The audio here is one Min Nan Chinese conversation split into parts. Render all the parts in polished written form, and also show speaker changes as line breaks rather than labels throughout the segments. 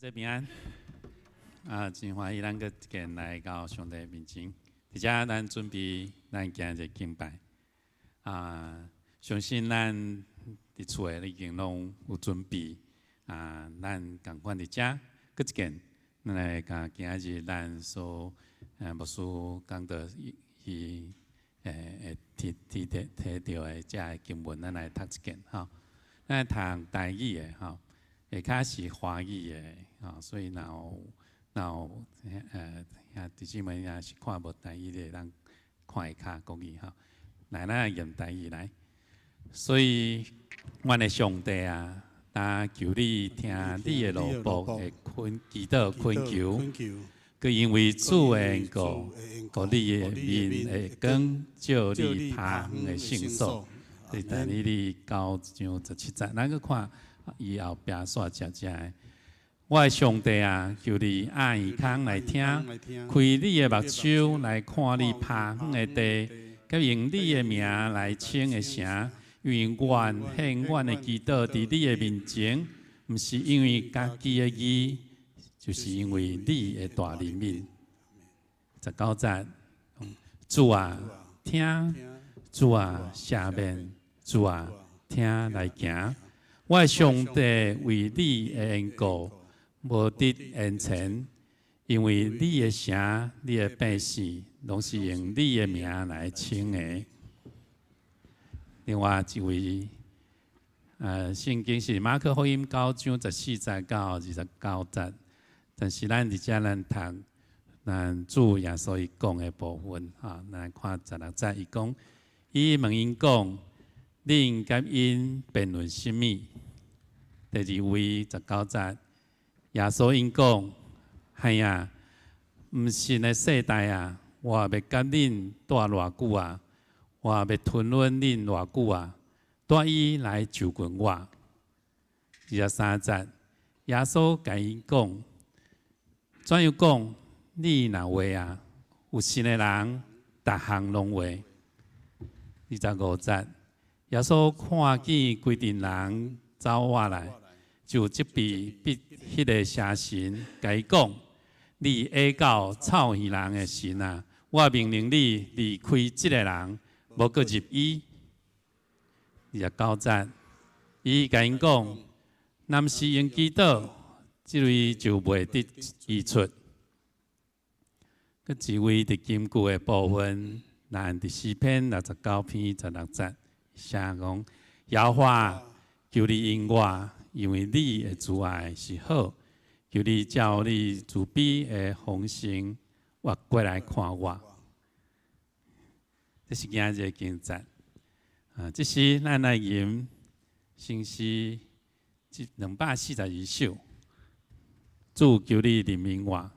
這平安，啊，真歡喜咱閣一見來到上帝面前。佇遮咱準備咱今日敬拜，啊，相信咱佇厝的已經攏有準備，啊，咱仝款佇遮閣一見，咱來共今日咱所牧師講道伊會提提提提著的遮个經文，咱來讀一遍吼。咱來讀台語的吼，下跤是華語的吼，所以若有若有兄弟姊妹若是看無台語的，通看會較國語吼。來，咱來用台語來。所以，阮的上帝啊，焦求你聽你的奴僕的懇祈禱懇求，閣因為主的緣故，予你的面會光照你拍遠的聖所。佇但以理9章17節，咱閣看伊後壁煞接遮的。我的上帝啊，求你掩耳孔來聽，開你的目睭來看你拍遠的地，佮用你的名來稱的城，因為阮獻阮的祈禱佇你的面前，毋是因為家己的義，就是因為你的大憐憫。19節，主啊，聽，主啊，赦免，主啊，聽來行。我的上帝為你的緣故，無得延遲，因為你的城、你的百姓，攏是用你的名來稱的。另外一位，聖經是馬可福音9章14節到29節，但是咱佇遮咱讀咱主耶穌伊講的部分，哈，咱來看16節，伊講，伊問𪜶講，恁佮𪜶辯論啥物？第二位19節，耶穌𪜶講，孩啊，毋信的世代啊，我欲佮恁蹛偌久啊？我欲吞忍恁偌久啊？帶伊來就近我。23節，耶穌共𪜶講，怎樣講？你若話啊，有信的人，逐項攏會。25節，耶穌看見規陣人走倚來，就責備彼彼个邪神，共伊講：你下到臭耳人的神啊！我命令你離開這个人，無閣入伊。29節，伊共𪜶講：若毋是用祈禱，這類就袂得醫出。閣一位佇金句的部分，咱佇詩篇69篇16節寫講：耶和華，求你應我，因為你的慈愛是好，求你照你慈悲的豐盛，活過來看我。這是今日的經節。啊，這時咱來吟聖詩這242首，主求你憐憫我。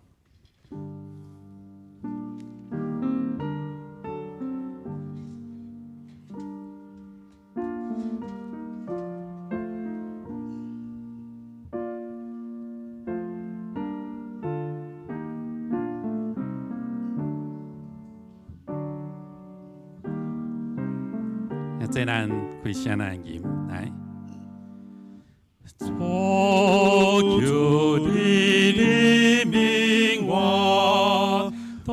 這咱開聲來吟來。
主求你憐憫我，倒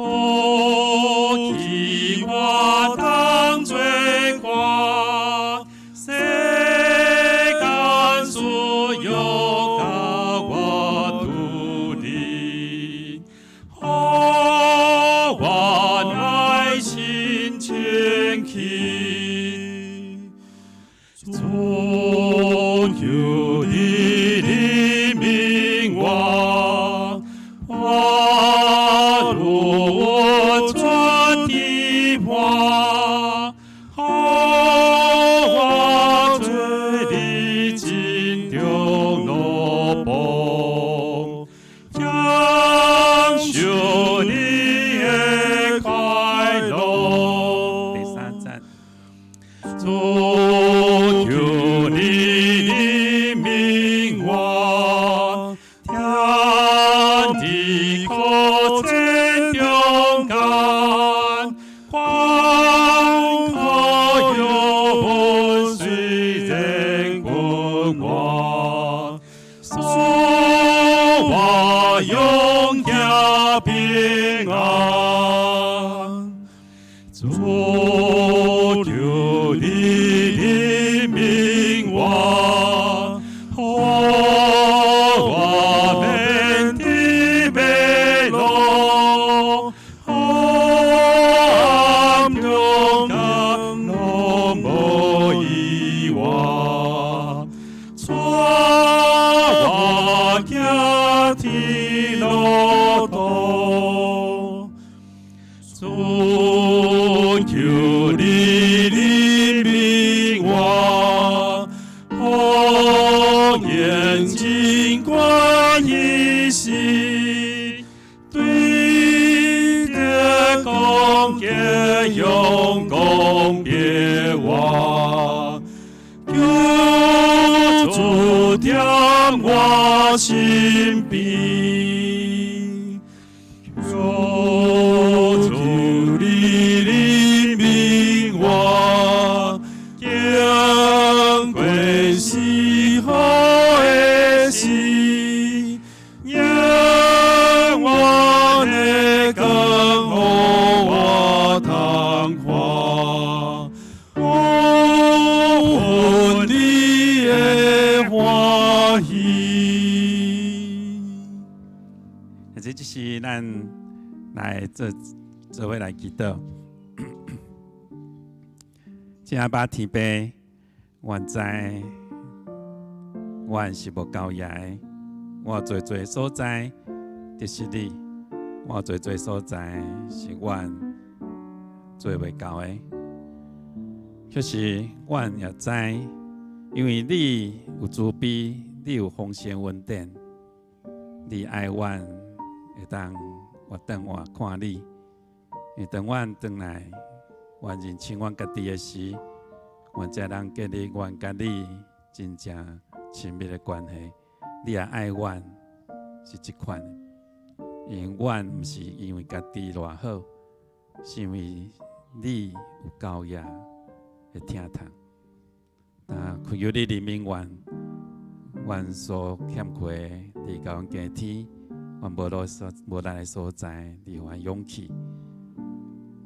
去我當罪過，世間所有佮我獨立，予我愛心清氣。主求你憐憫我，我如出的話，予我做你真中奴僕，享受你的快樂。
第三節。
主求你憐憫我，天地可千中間，快主求你憐憫我，予我免得迷路，黑暗中間攏無依倚，帶我行天路途。主求你憐憫我，予眼睛看彼時，對著光結向光別我，求主踮我身邊。求主你憐憫我，經過死海的時，讓我的光予我通看，有份你的歡喜。
這就是咱來做做伙來祈禱。親阿爸天父，阮知阮是無夠額的，我濟濟所在就是你，我濟濟所在是阮做袂到的。卻是阮也知，因為你有慈悲，你有豐盛恩典，你愛阮會當活轉活看你。因為當阮轉來，阮認清阮家己的時，阮才能建立阮佮你真正親密的關係。你也愛阮是這款的，因為阮毋是因為家己偌好，是因為你有夠額的疼痛。啊，祈求你憐憫阮，阮所欠缺的，你共阮加添，阮無力的所在，你予阮勇氣，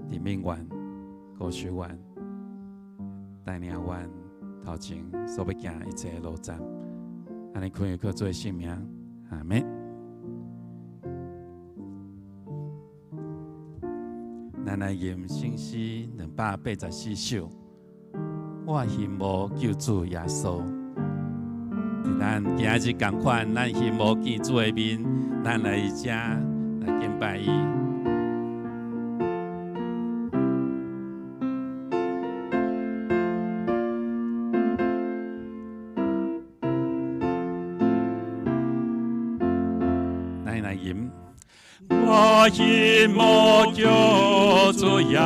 憐憫阮，顧惜阮，帶領阮頭前所欲行一切的路程。按呢祈求靠主的聖名，阿們。咱來吟聖詩284首，我欣慕救主耶穌。佇咱今仔日仝款，咱欣慕見主的面，咱來遮來敬拜伊。咱來吟。
我欣慕救主耶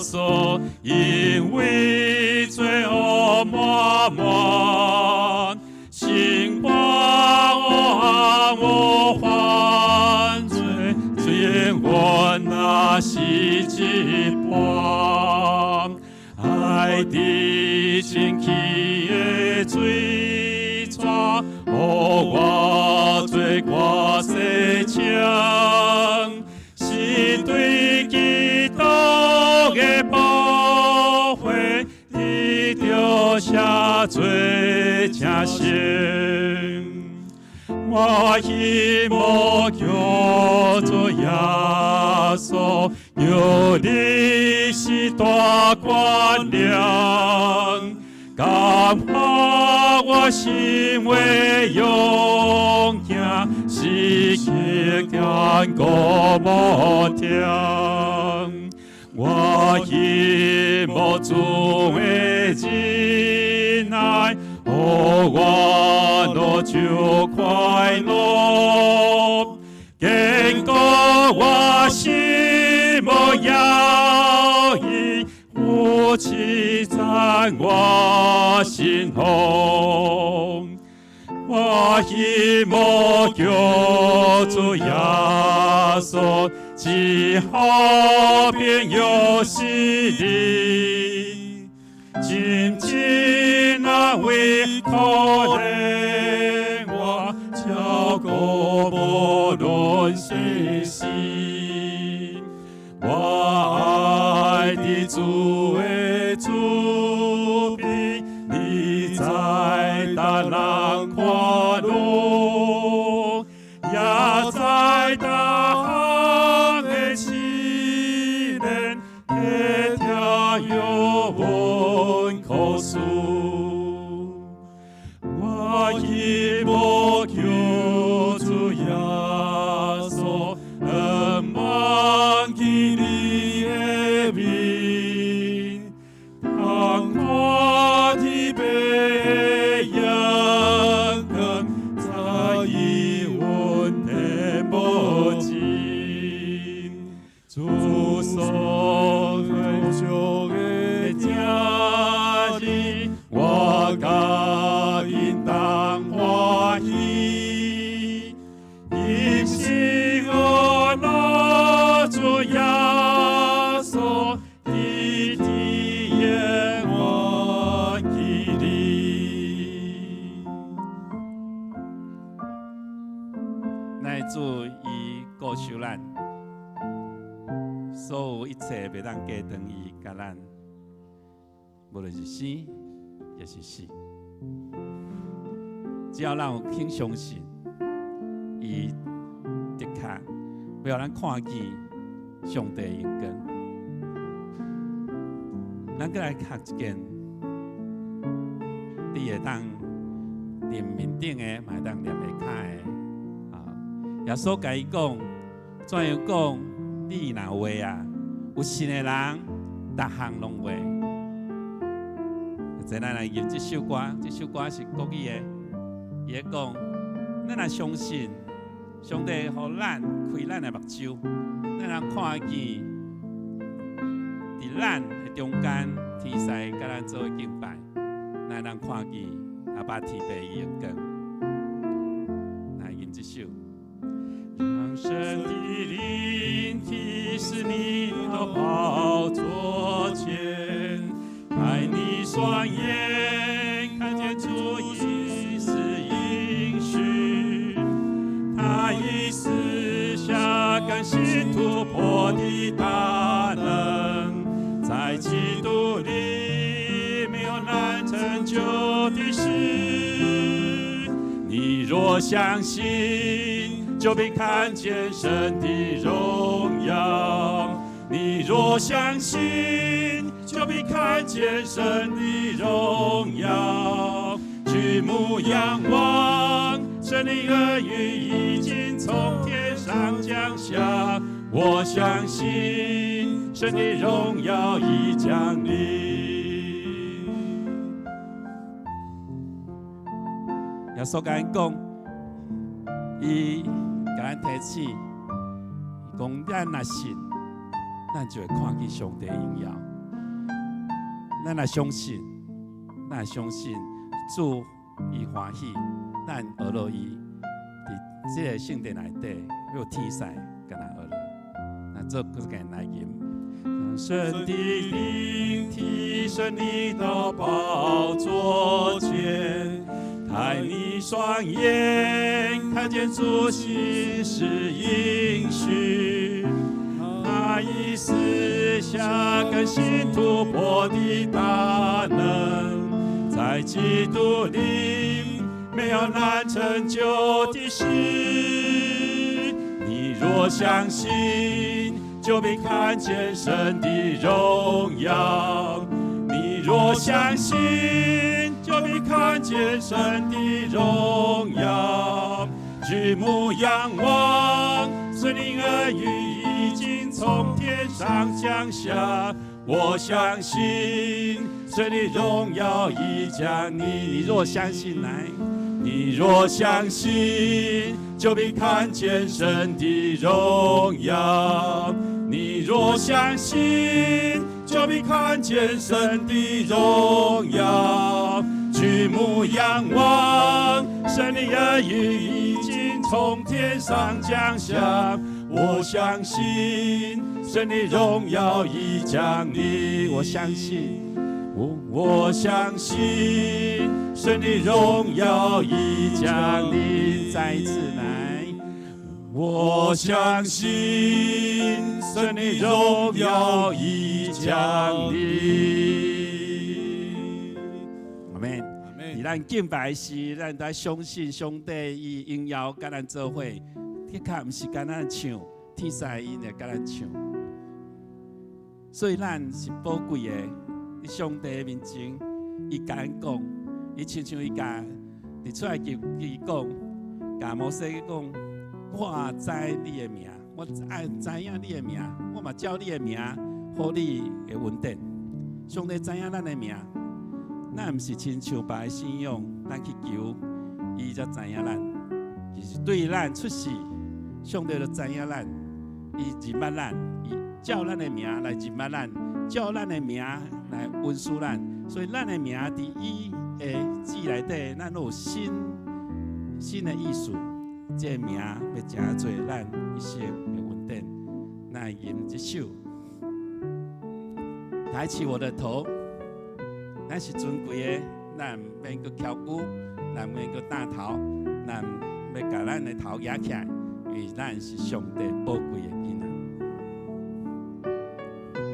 穌，因為罪惡滿滿，心肝黑暗我犯罪，罪阮若死一半，愛的清氣的水泉，予我罪過洗清，是對基督的寶血，得著赦罪成聖。我欣慕救主耶穌，有你是大關良，感化我心為勇健，時刻堅固無停。我欣慕主的仁愛，予我樂就快樂，堅固我心無搖移，扶持在我心頭。我欣慕救主耶穌，至好朋友是你，真真安慰可憐我，照顧無論生死。我愛主的慈悲，你在逐人看路，也在逐項的試煉，體疼約阮苦楚。我希望求主耶穌，毋忘記你的面，通看天父的榮光，知伊恩典無盡。主所上的正義，我佮𪜶同歡喜，因是我主耶穌，弟弟也忘記你。
咱的主伊顧守咱，所有一切袂當隔斷伊佮咱，無論是生抑是死，只要咱有肯相信，伊的確會予咱看見上帝榮光。咱閣來學一件，你會當念面頂的，嘛會當念下跤的。啊，耶穌共伊講，怎樣講？你若有話啊，有信的人，逐項攏會。咱來吟這首歌，這首歌是國語的。伊咧講，咱若相信上帝予咱開咱的目睭，咱若看見佇咱的中間，天使佮咱做伙敬拜，咱會當看見阿爸天父的榮光。來吟這首。
讓神的靈提示你到寶座前，開你雙眼，看見主已是應許，他已賜下更新突破的大能，在基督裡沒有難成就的事。你若相信，就必看見神的榮耀。你若相信，就必看見神的榮耀。舉目仰望，神的恩雨已經從天上降下。我相信神的榮耀已降臨。
耶穌共咱講，伊共咱提醒，伊講咱若信，咱就會看見上帝榮耀。咱若相信，咱相信主伊歡喜，咱學落伊佇這個聖殿內底有天使共咱學落。那這閣共來吟。
神的靈提升你到寶座前，開你雙眼，看見主信實應許，他已賜下更新突破的大能，在基督裡沒有難成就的事。你若相信，就必看見神的榮耀。你若相信，就必看見神的榮耀。舉目仰望，神的恩雨已經從天上降下。我相信神的榮耀已降臨。
你若相信，來，
你若相信，就必看見神的榮耀。你若相信，就必看見神的榮耀。舉目仰望，神的恩雨已經從天上降下。我相信神的榮耀已降臨。
我相信，
我相信神的榮耀已降臨。
再一次來，
我相信神的榮耀已降臨。
阿們。佇咱敬拜時，咱愛相信上帝伊榮耀佮咱做伙，的確毋是干焦唱，天使𪜶會佮咱唱。所以咱是寶貴的，佇上帝面前，伊共咱講，伊親像伊共佇出埃及記講，共摩西講，我知你的名，我愛知影你的名，我嘛照你的名，予你的恩典。上帝知影咱的名。咱毋是親像別个信仰，咱去求，伊才知影咱。其實對咱出世，上帝就知影咱，伊認捌咱，伊照咱的名來認捌咱，照咱的名來恩賜咱。所以咱的名佇伊的字內底，咱攏有新新的意思。這个名欲成做咱一生的恩典。來吟這首，抬起我的頭。咱是尊貴的，咱毋免閣翹骨，咱毋免閣擔頭，咱欲共咱的頭舉起來，因為咱是上帝寶貴的囡仔。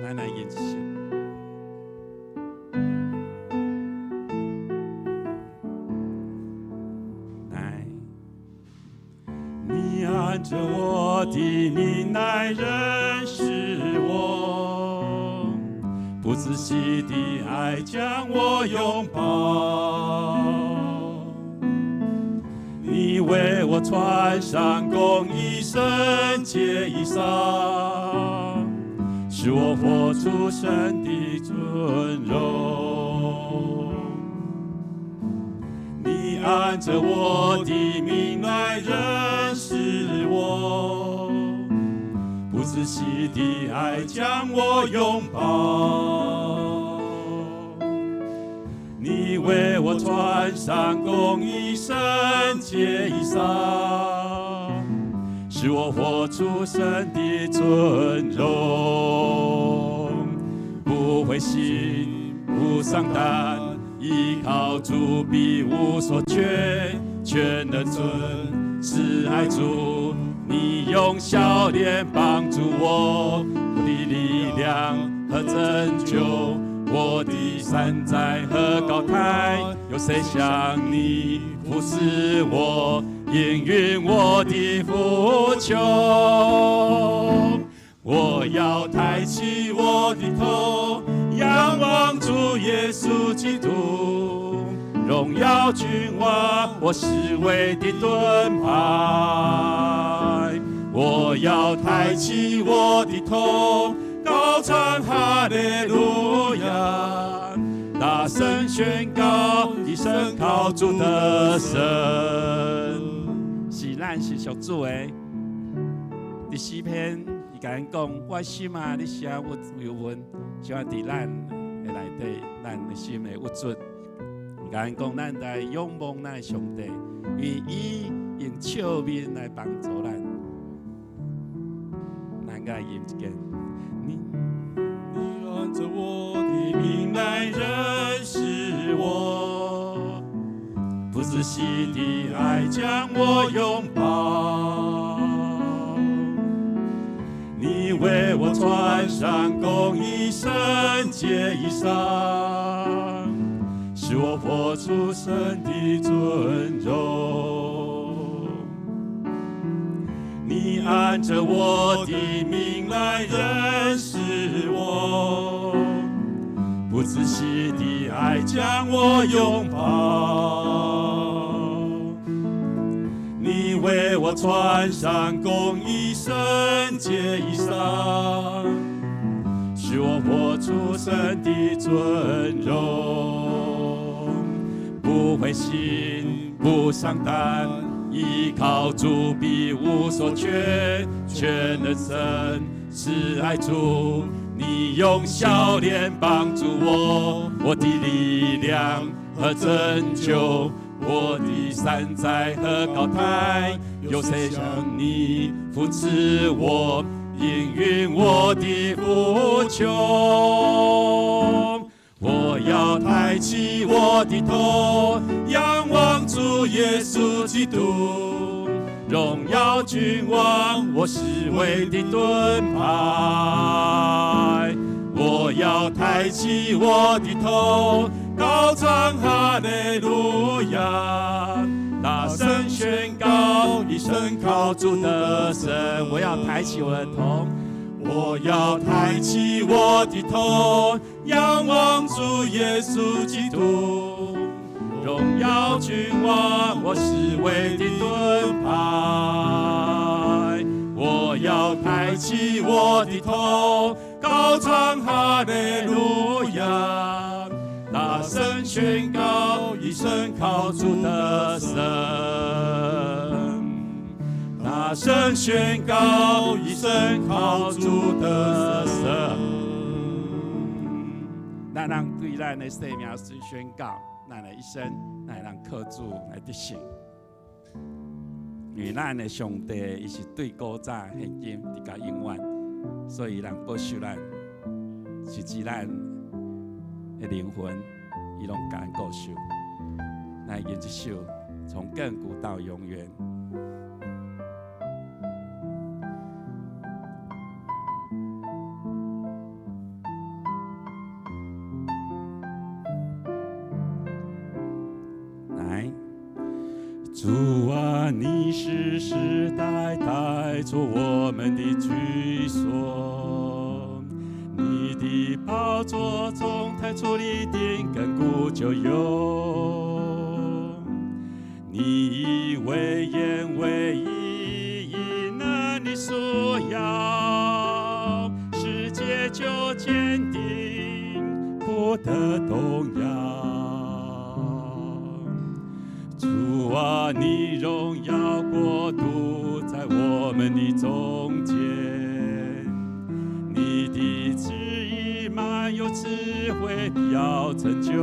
咱來吟這首。來，
你按着我的名來認識我，不止息的愛將我擁抱。你為我穿上公義聖潔衣裳，使我活出神的尊榮。你按着我的名來認識我，不止息的愛將我擁抱。你為我穿上公義聖潔衣裳，使我活出神的尊榮。不灰心，不喪膽，依靠主必無所缺，全能尊慈愛主，你用笑臉幫助我，我的力量和拯救，我的山寨和高台，有誰像你扶持我，應允我的呼求？我要抬起我的頭，仰望主耶穌基督，榮耀君王，我四圍的盾牌。我要抬起我的頭，高唱哈利路亞，大聲宣告，一生靠主得勝。
是咱是屬主的。佇詩篇，伊共咱講：我心啊，你啥鬱憂悶？想佇咱的內底，咱的心會鬱卒。伊共咱講，咱來仰望咱的上帝，因為伊用笑面來幫助咱。咱來吟一遍。
你按着我的名來認識我，不止息的愛將我擁抱。你為我穿上公義聖潔衣裳，使我活出神的尊榮。你按着我的名來認識我，不止息的愛將我擁抱。你為我穿上公義聖潔衣裳，使我活出神的尊榮。不灰心，不喪膽，依靠主必無所缺，全能神慈愛主，你用笑臉幫助我，我的力量和拯救，我的山寨和高台，有誰像你扶持我，應允我的呼求？我要抬起我的頭，仰望主耶穌基督，荣耀君王，我四围的盾牌。我要抬起我的头，高唱哈利路亞，大聲宣告，一生靠主得勝。
我要抬起我的頭，
我要抬起我的頭，仰望主耶穌基督，榮耀君王，我四圍的盾牌。我要抬起我的頭，高唱哈利路亞，大聲宣告，一生靠主得勝。大聲宣告，一生靠主得勝。
咱人對咱的生命宣告，咱的一生，咱人靠主來得勝。因為咱的上帝，伊是對古早、現今，直到永遠，所以伊人保守咱，甚至咱的靈魂，伊攏共咱顧守。來吟這首，從亙古到永遠。來，
主啊，你世世代代做我們的居所，你的寶座從太初立定，亘古就有。你以威嚴為衣，以能力束腰，世界就堅定，不得動搖。主啊，你榮耀國度在我們的中間，你的旨意滿有智慧，必要成就。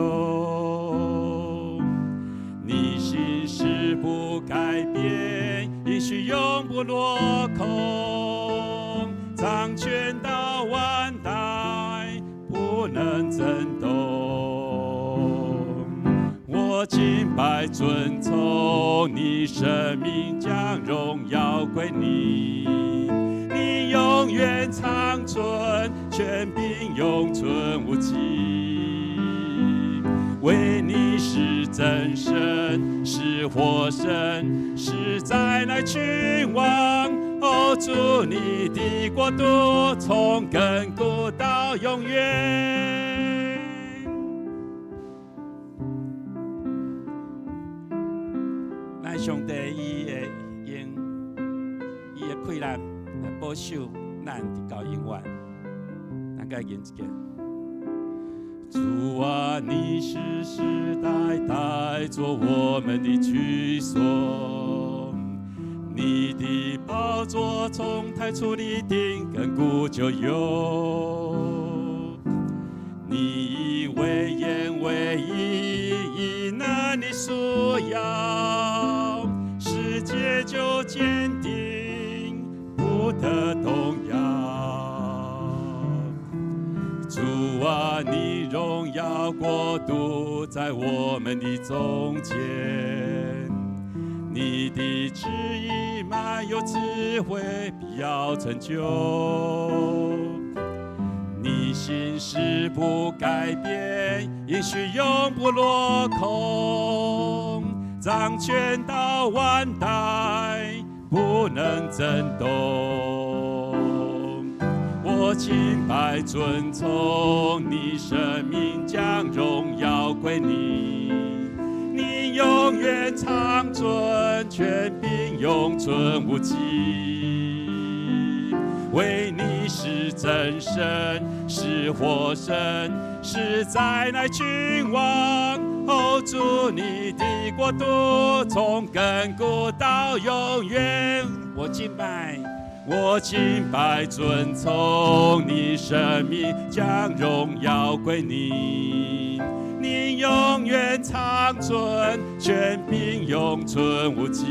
你心事不改變，應許永不落空，掌權到萬代，不能震動。我敬拜尊崇你，生命將榮耀歸你，你永遠長存，權柄永存無盡。惟你是真神，是活神，實在乃君王。哦，主你的國度從亙古到永遠。
咱上帝伊會用伊的氣力來保守咱直到永遠。咱共吟一遍。
主啊，你世世代代做我們的居所，你的寶座從太初立定，亙古就有。你以威嚴為衣，以能力束腰，世界就堅定，不得動搖。主啊，你榮耀國度在我們的中間，你的旨意滿有智慧，必要成就。你心事不改變，應許永不落空，掌權到萬代，不能震動。我敬拜尊崇你，生命將榮耀歸你，你永遠長存，權柄永存無盡。惟你是真神，是活神，實在乃君王。哦，主你的國度從亙古到永遠。
我敬拜，
我敬拜尊崇你，生命將榮耀歸你，你永遠長存，權柄永存無盡。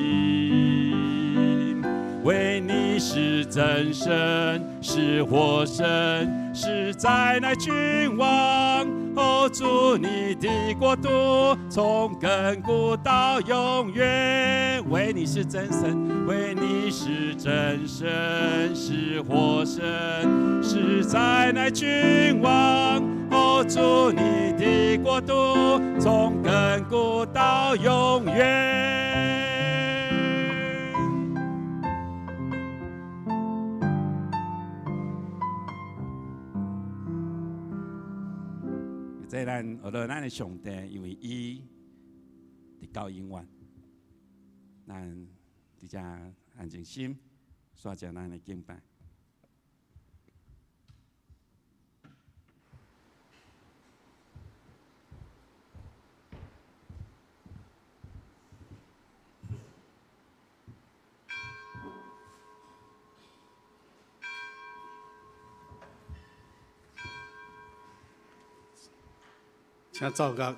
惟你是真神，是活神，實在乃君王。哦，主你的國度從亙古到永遠。惟你是真神，惟你是真神，是活神，實在乃君王。哦，主你的國度從亙古到永遠。這咱學著咱的上帝，因為伊直到永遠，咱佇遮安靜心，煞將咱的敬拜。
請奏樂。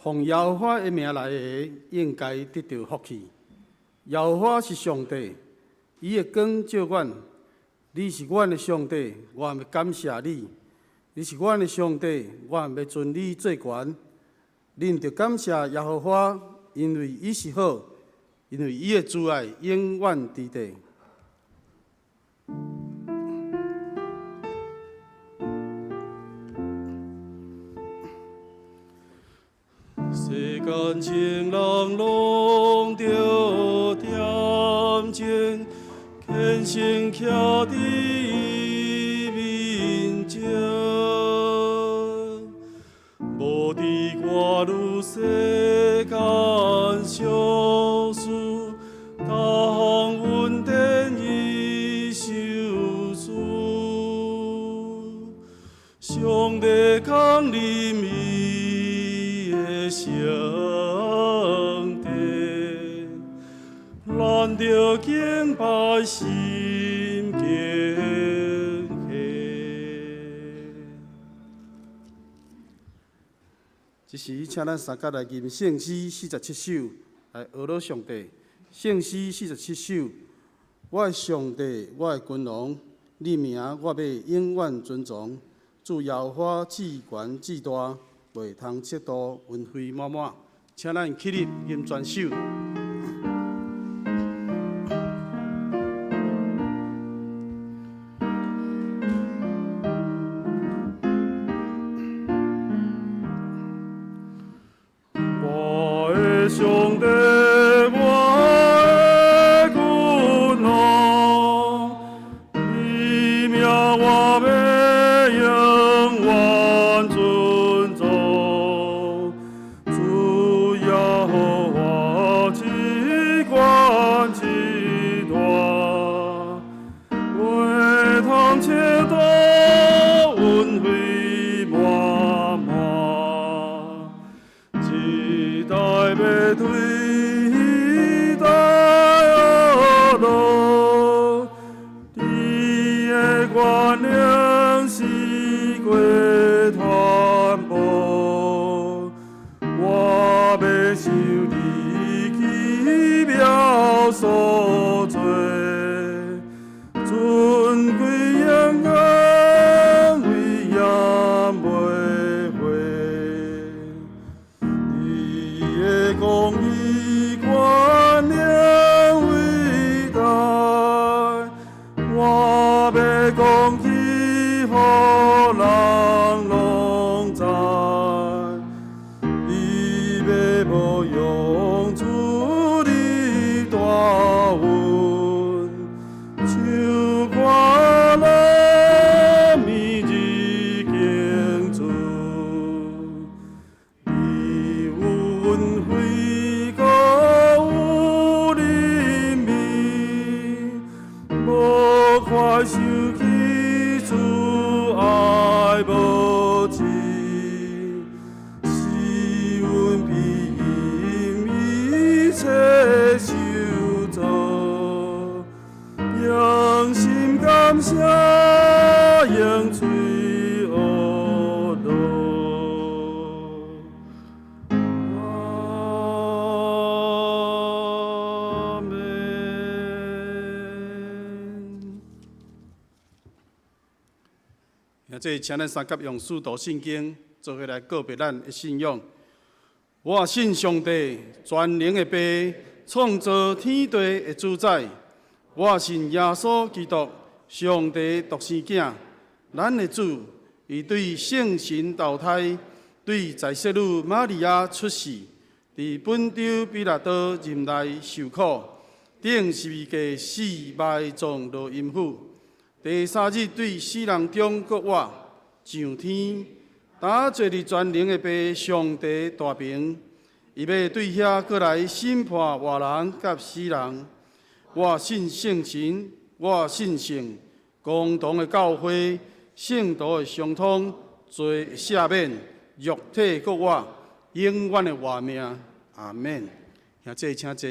奉耶和華的名來的，應該得著福氣。耶和華是上帝，伊的光照阮。你是阮的上帝，我欲感謝你。你是阮的上帝，我欲尊你做懸。恁著感謝耶和華，因為伊是好，因為伊的慈愛永遠佇地。
世間情人攏著恬靜，虔誠徛佇伊面前，無知我愈世間俗事，逐項恩典伊受賜，上帝降臨伊的聖殿，咱著敬拜心敬虔。
這時，請咱三甲來吟聖詩47首，來學樂上帝。聖詩四十七首，我的上帝，我的君王，你名我欲永遠尊崇。主耶和華至懸至大，袂通測度，恩惠滿滿。請咱起立吟全首。
我的上帝，我的君王，你我欲永遠尊頌。主耶和華至懸至大，會堂前都恩惠滿滿，一代欲對一代學落，你的權能四界傳播，我欲受你奇妙所做，尊貴榮光永遠袂廢。你的公義權能偉大，我欲講起予人攏知。你欲無用主的大恩，唱歌讚美日敬主。你有恩惠，閣有憐憫，無快受氣，慈愛無止，使阮比一切受造，用心感謝，用喙學樂。阿門。
兄弟，請咱三甲用使徒信經做伙來告白咱的信仰。我信上帝全能的父，創造天地的主宰。我信耶穌基督，上帝獨生囝，咱的主，伊對聖神投胎，對在聖女瑪利亞出世，佇本丟彼拉多任內受苦，釘十字架死埋葬落陰府，第三日對死人中復活，上天，打坐佇全能的父上帝大爿，伊欲對遐閣來審判活人佮死人。我信聖神，我信聖公同的教會，聖徒的相通，罪的赦免，肉體復活，永遠的活命。阿門。兄弟，請坐。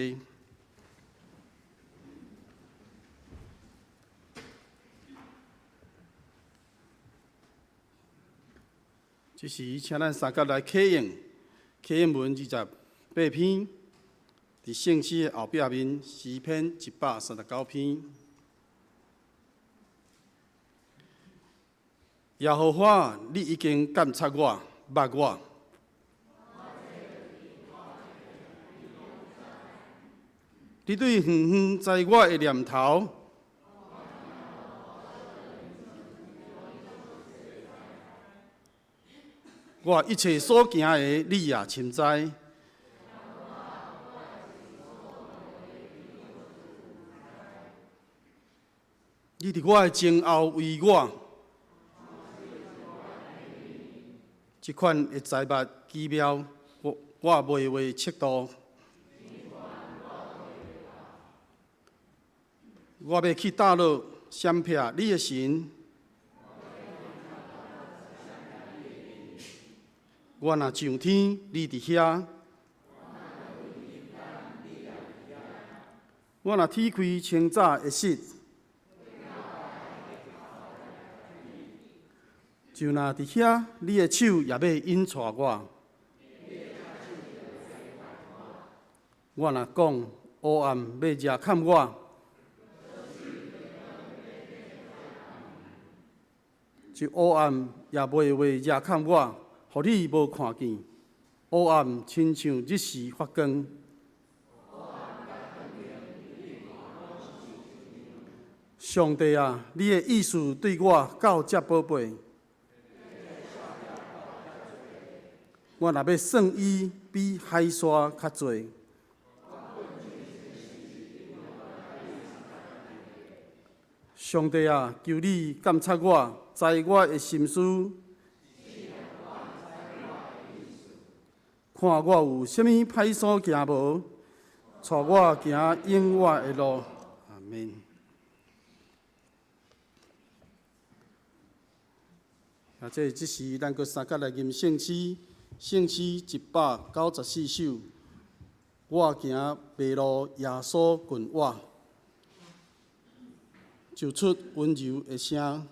這時，請咱三甲來啟應，啟應文28篇，佇聖詩的後壁面，詩篇139篇。耶和華，你已經監察我，捌我。你對遠遠知我的念頭。我一切所行的，你也深知。你佇我的前後為我，這款的財物奇妙，我袂話測度。我欲去佗落閃避你的神？我若上天，你佇遐；我若鐵開清早的室，就若佇遐，你的手也欲引帶我。我若講黑暗欲遮崁我，就黑暗也袂會遮崁我，予你無看見。黑暗親像日時發光。上帝啊，你的意思對我到遮寶貝。我若欲算伊，比海沙較濟。上帝啊，求你鑒察我，知我的心思，看我有啥物歹所行無，帶我行永活的路。阿門。啊，這時咱閣相佮來吟聖詩，聖詩194首。我行迷路，耶穌近我，就出溫柔的聲，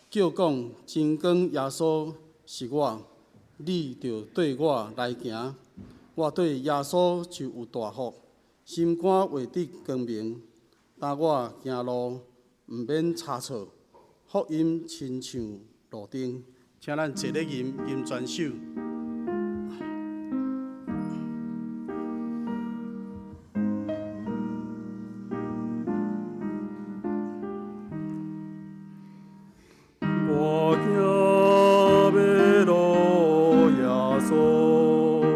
叫講真光耶穌是我，你著綴我來行。我對耶穌就有大福，心肝會得光明。當我行路，毋免差錯，福音親像路燈。請咱齊咧吟吟全首。
我行迷路，耶穌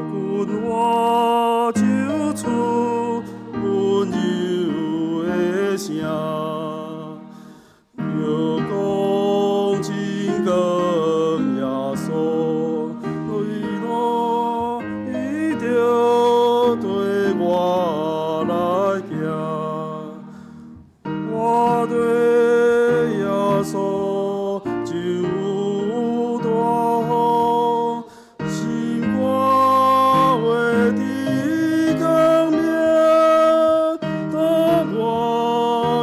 近我就出溫柔的聲，叫講真光耶穌，為我伊著綴我來行。我對耶穌就有大福，心肝會得光明。當我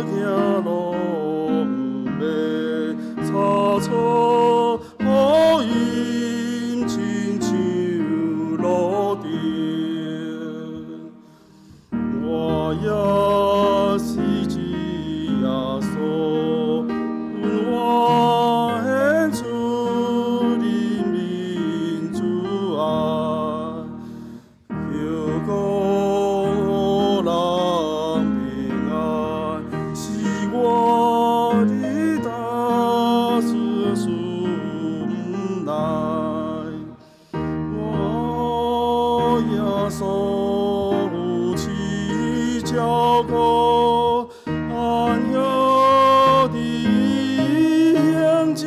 行路，毋免差錯，福音親像路燈。我也是主耶穌，阮我獻出人民主愛，求講予人平安，是我的大事來。我耶穌有賜照顧，安歇佇鄉間，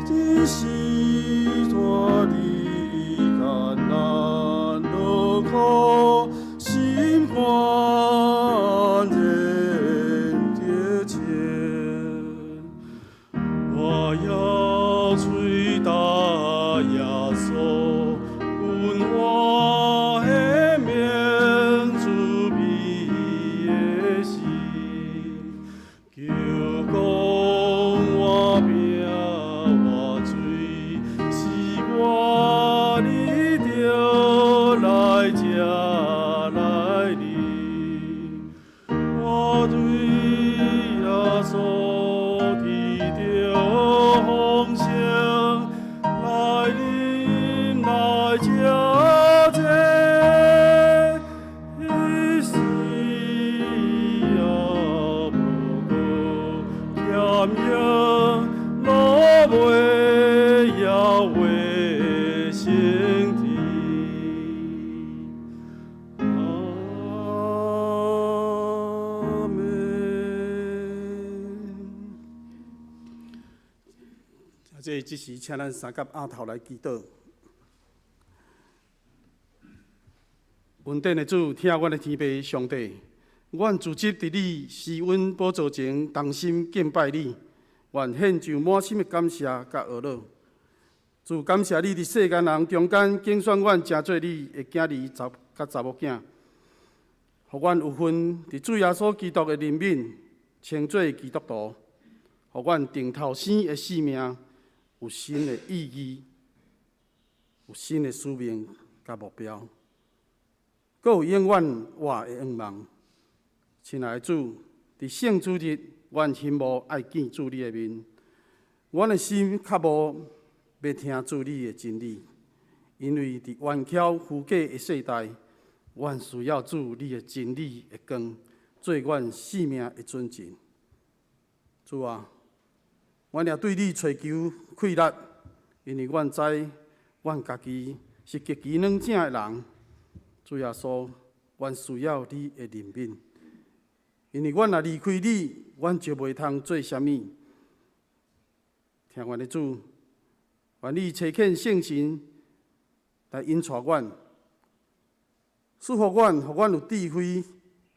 只是帶你艱難勞苦，心肝然得清。我要吹打耶穌，阮我的名主美的心，求講我命我罪，是我你著來食來啉。我對耶穌提著豐盛，來啉來食這，彼時也無閣欠用，落尾也會升天。阿門。
這時，請咱三佮阿頭來祈禱。恩典的主，疼阮的天父上帝，阮聚集佇你施恩寶座前，同心敬拜你。願獻上滿心的感謝佮呵咾。主，感謝你佇世間人中間揀選阮，成做你的囝兒查佮查某囝，予阮有份佇主耶穌基督的憐憫，稱做基督徒，予阮重頭生的生命有新的意義，有新的使命佮目標，閣有永遠活的願望。親愛的主，佇聖主日，阮欣慕愛見主你的面，阮的心渴慕欲聽主你的真理，因為佇冤巧虛假的世代，阮需要主你的真理的光，做阮生命的準繩。主啊，阮也對你揣求氣力，因為阮知阮家己是極其軟正的人。主耶穌，阮需要你的憐憫，因為阮若離開你，阮就袂通做啥物。疼阮的主，願你差遣聖神來引帶阮，賜福阮，予阮有智慧、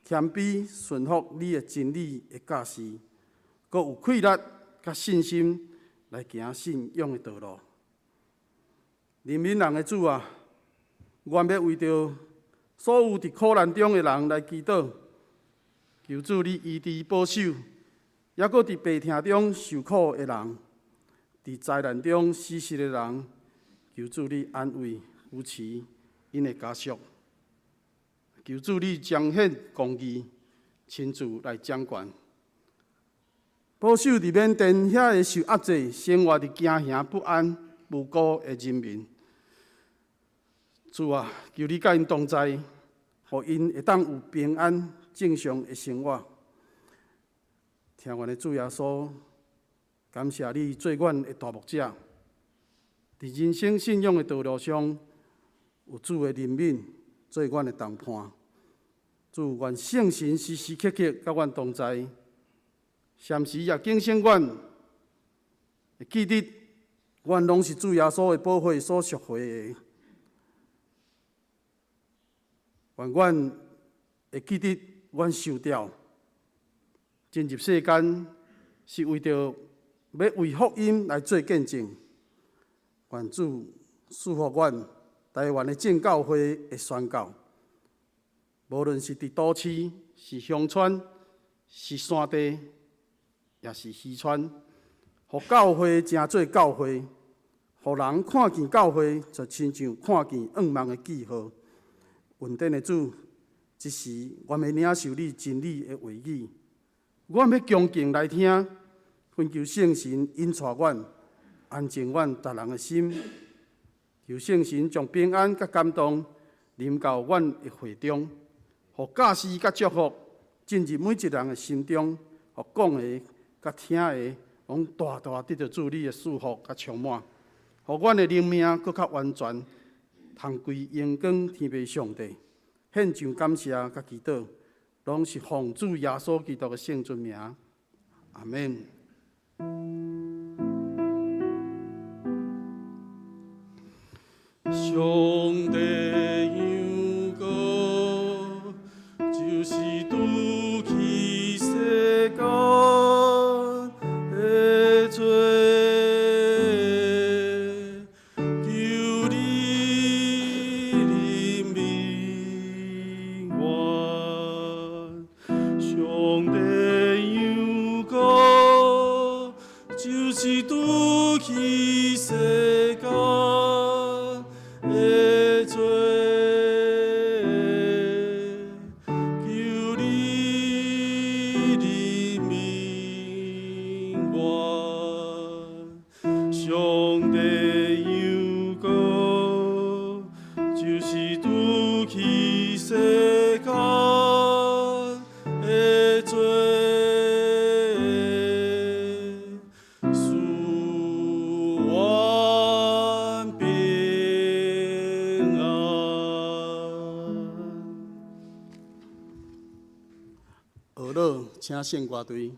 謙卑、順服你的真理的教示，閣有氣力佮信心來行信仰的道路。憐憫人的主啊，願欲為著所有佇苦難中的人來祈禱，求主你醫治保守，抑閣佇病痛中受苦的人，佇災難中死失的人，求主你安慰扶持𪜶的家屬。求主你彰顯公義，親自來掌權，保守佇緬甸遐个受壓制、生活佇驚惶不安、無辜的人民。主啊，求你佮𪜶同在，予𪜶會當有平安、正常的生活。疼阮的主耶穌，感謝你做阮的大牧者，佇人生信仰的道路上，有主的憐憫做阮的同伴。主，願聖神時時刻刻佮阮同在，時時也警醒阮，會記得阮攏是主耶穌的寶血所贖回的。願阮會記得，阮受召進入世間，是為著欲為福音來做見證。願主賜福阮台灣的正教會的宣教，無論是佇都市、是鄉村、是山地，抑是漁村，予教會成做教會，予人看見教會就親像看見願望的記號。恩典的主，這時阮欲領受你真理的話語，阮欲恭敬來聽，懇求聖神引帶阮，安靜阮逐人的心，求聖神將平安佮感動臨到阮的會中，予教示佮祝福進入每一人的心中，予講的佮聽的，攏大大得著主你的祝福佮充滿，予阮的靈命閣較完全，通歸榮光天父上帝。獻上感謝佮祈禱，攏是奉主耶穌基督的聖尊名。阿們。
上帝羊羔，就是除去世間的罪，求你憐憫阮。上帝羊羔，就是除去世間的罪，求你憐憫阮。上帝羊羔，就是除去世間的罪，賜阮平安。
學樂，請聖歌隊。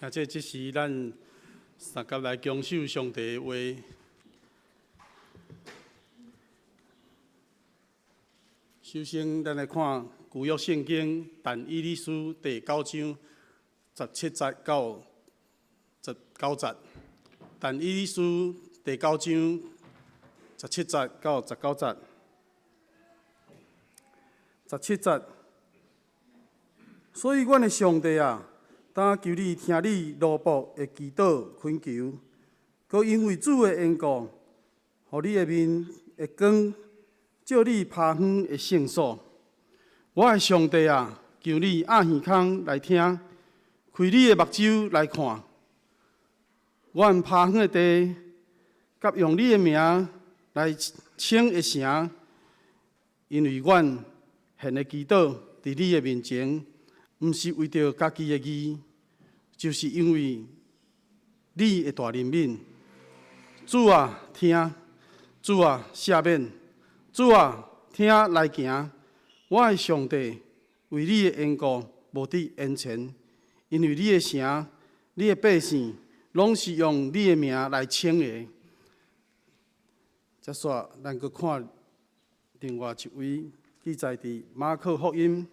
啊，這時咱相佮來恭守上帝的話。首先，咱來看舊約聖經但以理書第九章十七節到十九節。但以理書第九章十七節到十九節。十七節，所以阮的上帝啊，當求你聽你奴僕的祈禱懇求，閣因為主的緣故，予你的面的光照你拍遠的聖所。我的上帝啊，求你掩耳孔來聽，開你的目睭來看，阮拍遠的地，佮用你的名來稱的城，因為阮獻的祈禱佇你的面前，毋是為著家己的義，就是因為你的大憐憫。主啊，聽！主啊，赦免！主啊，聽來行！我的上帝，為你的緣故，無得延遲，因為你的城、你的百姓，攏是用你的名來稱的。接續，咱閣看另外一位記載佇馬可福音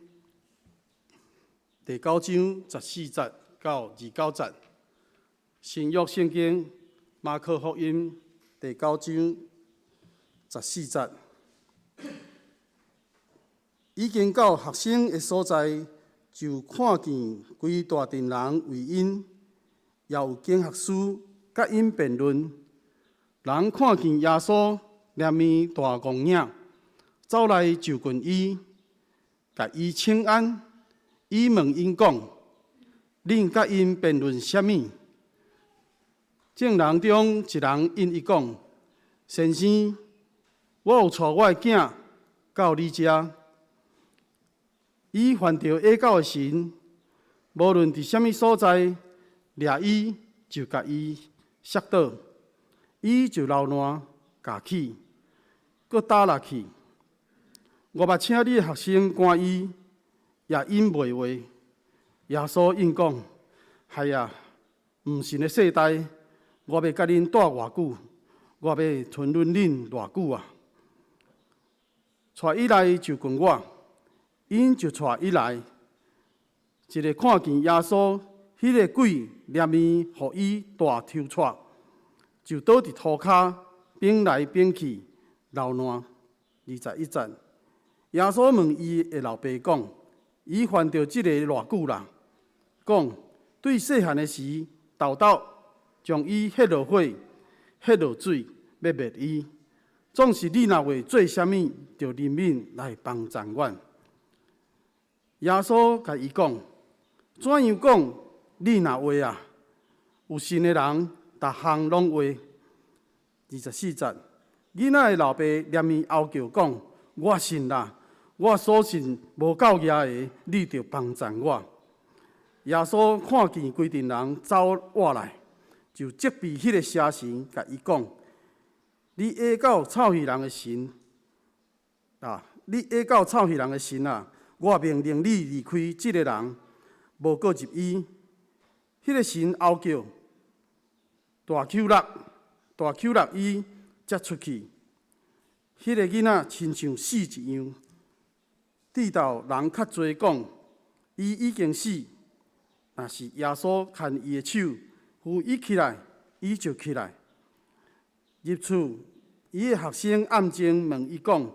第九章十四節到二九節。新約聖經馬可福音第九章十四節，已經到學生的所在，就看見規大陣人圍𪜶，也有經學師佮𪜶辯論。人看見耶穌臉面大光影，走來就近伊，共伊請安。伊問𪜶講：恁佮𪜶辯論啥物？眾人中一人應伊講：先生，我有帶我的囝到你遮，伊犯著邪狗的神，無論佇啥物所在，掠伊就共伊摔倒，伊就流瀾咬起，閣焦落去。我捌請你的學生趕伊，也應袂話。耶穌應講：害啊，毋信的世代，我欲佮恁蹛偌久？我欲吞忍恁偌久啊？帶伊來就近我，𪜶就帶伊來。一个看見耶穌，彼个鬼連面予伊大抽掣，就倒佇塗跤，反來反去，流瀾。21節，耶穌問伊的老爸講：伊犯著這个偌久啦？講對細漢的時，豆豆將伊彼落火、彼落水，欲滅伊。總是你若會做啥物，就憐憫來幫贊阮。耶穌共伊講：怎樣講？你若會啊？有信的人，逐項攏會。24節，囡仔的老爸連面嗷叫講：我信啦！我所信無夠額的，你著幫贊我。耶穌看見規陣人走倚來，就責備彼個邪神，共伊講：你邪狗臭氣人的神啊！你邪狗臭氣人的神啊！我命令你離開這个人，無閣入伊。彼个神嗷叫，大搝力，大搝力伊，才出去。彼个囡仔親像死一樣，直到人較濟講，伊已經死。若是耶穌牽伊的手，扶伊起來，伊就起來。入厝，伊的學生暗中問伊講：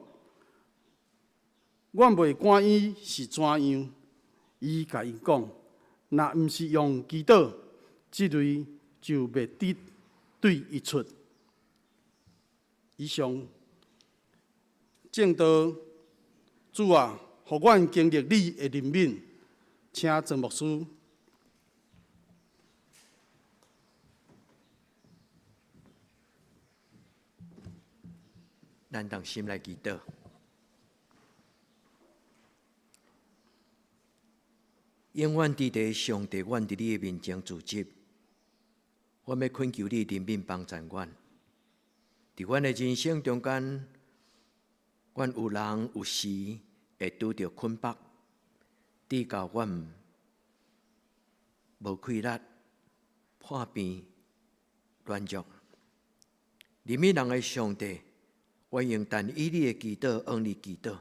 阮袂趕伊是怎樣？伊共𪜶講：若毋是用祈禱，這類就袂得對伊出。以上證道，主啊，予阮經歷你的憐憫，請曾牧師。
咱同心來祈禱。永遠佇地上帝，阮佇你的面前自執，阮欲懇求你憐憫幫贊阮。佇阮的人生中間，阮有人有時會拄著困縛，直到阮無氣力、破病軟弱。憐憫人的上帝，我用但以理的祈禱，向你祈禱。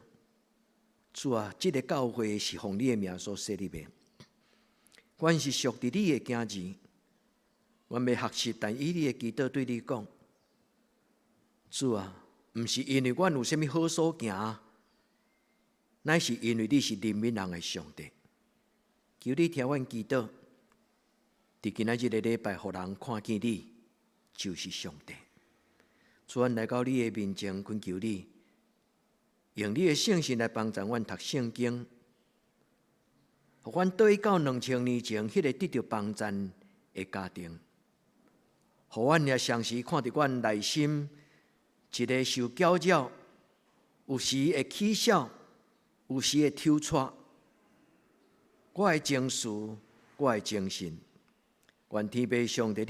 主啊，這个教會是奉你的名所設立的，阮是屬佇你的囝兒，阮欲學習但以理的祈禱，對你講：主啊，毋是因為阮有啥物好所行，乃是因為你是憐憫人的上帝。求你聽阮祈禱，佇今仔日个禮拜，予人看見你就是上帝。主，阮來到你的面前，懇求你用你的聖神來幫助阮讀聖經，予阮倒去到2000年前彼个得著幫贊的家庭，予阮也常時看著阮內心一个受攪擾，有時會起痟，有時會抽掣，我的情緒，我的精神，願天父上帝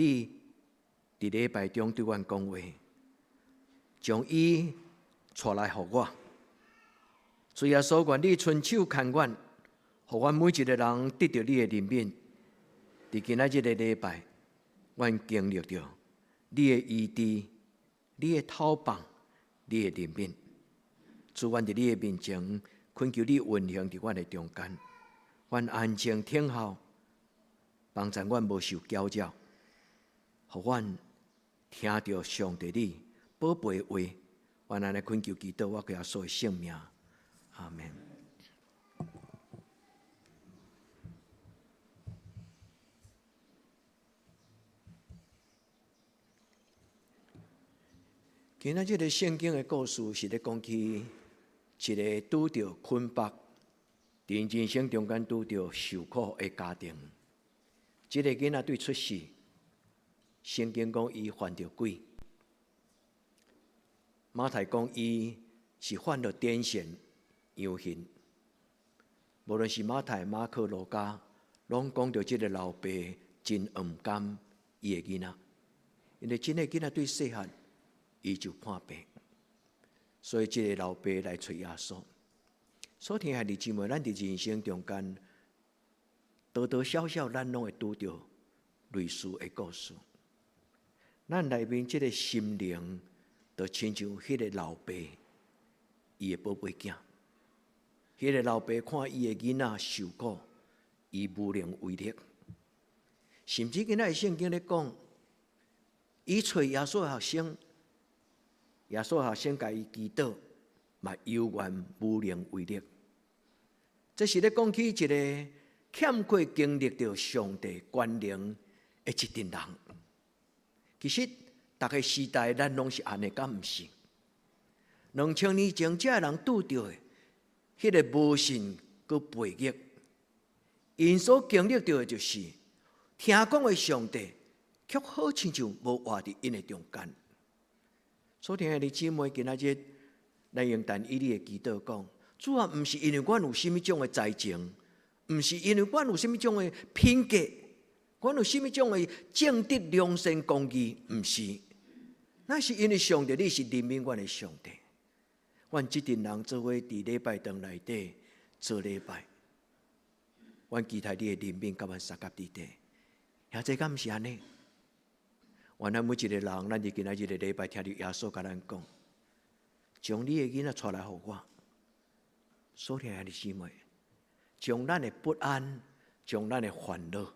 你佇禮拜中對阮講話，將伊帶來予我。主耶穌，願你伸手牽阮，予阮每一个人得著你的憐憫。佇今仔日个禮拜，阮經歷著你的醫治、你的透放、你的憐憫。主，阮佇你的面前，懇求你運行佇阮的中間，阮安靜聽候，幫助阮無受攪擾，予阮聽著上帝你寶貝的話。阮按呢懇求祈禱，我耶穌的聖名，阿門。今仔這个聖經的故事是咧講起一个拄著捆縛，佇人生中間拄著受苦的家庭。這个囡仔對出世，聖經講伊犯著鬼。馬太講伊是犯著癲癇陽眩。無論是馬太、馬可、路加，攏講著這个老爸真毋甘伊的囡仔，因為這个囡仔對細漢伊就破病，所以這个老爸來揣耶穌。所以兄弟姊妹，咱佇人生中間，多多少少咱攏會拄著類似的故事。咱內面這个心靈，就親像彼个老爸，伊的寶貝囝。彼个老爸看伊的囡仔受苦，伊無能為力。甚至今仔聖經咧講，伊揣耶穌的學生，耶穌學生共伊祈禱，嘛猶原無能為力。這是咧講起一个欠缺經歷著上帝權能的一陣人。其實，逐个時代咱攏是按呢，敢毋是？2000年前，這个人拄著的彼个無信閣背逆，𪜶所經歷著的就是聽講的上帝，卻好親像無活佇𪜶的中間。所以，兄弟姊妹，今仔日咱用但以理的祈禱講：主啊，毋是因為阮有啥物種的才情，毋是因為阮有啥物種的品格，阮有啥物種的正直、良善、公義，毋是。那是因為上帝，你是憐憫阮的上帝。阮這陣人做伙佇禮拜堂內底做禮拜，阮期待你的憐憫佮阮相佮佇底。兄弟敢毋是按呢？原來每一個人，咱佇今仔日个禮拜聽著耶穌共咱講，將你的囡仔帶來予我。所以兄弟姊妹，將咱的不安，將咱的煩惱，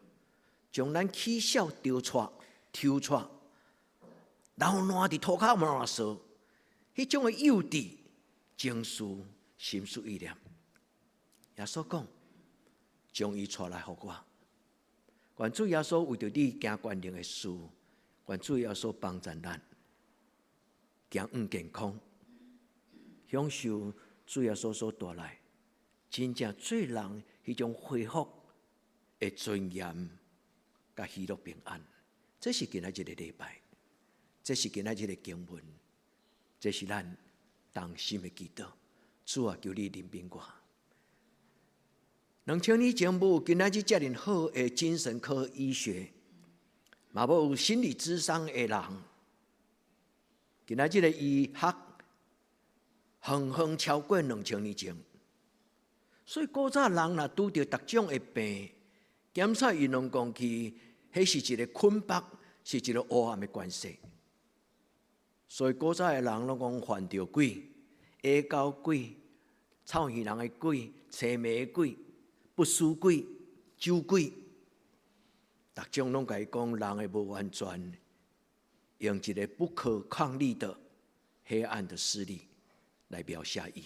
將咱起痟、丟掣、抽掣，流汗佇塗跤嘛臊，彼種的幼稚情緒、心思意念，耶穌講，將伊帶來予我。願主耶穌為著你行權能的事，願主耶穌幫助咱，行向健康，享受主耶穌所帶來真正做人彼種恢復的尊嚴佮喜樂平安。這是今仔日个禮拜，這是今仔日个經文，這是咱同心的祈禱。主啊，求你憐憫我。2000年前無有今仔日遮爾好的精神科醫學，嘛無有心理諮商的人。今仔日个醫學遠遠超過2000年前，所以古早人若拄著逐種的病，檢查伊攏講去彼是一个捆綁，是一个黑暗的關係。所以古早的人攏講犯著鬼、下交鬼、臭耳人的鬼、青暝的鬼、不死鬼、酒鬼，逐種攏共伊講人的無完全，用一個不可抗力的黑暗的勢力來描寫伊。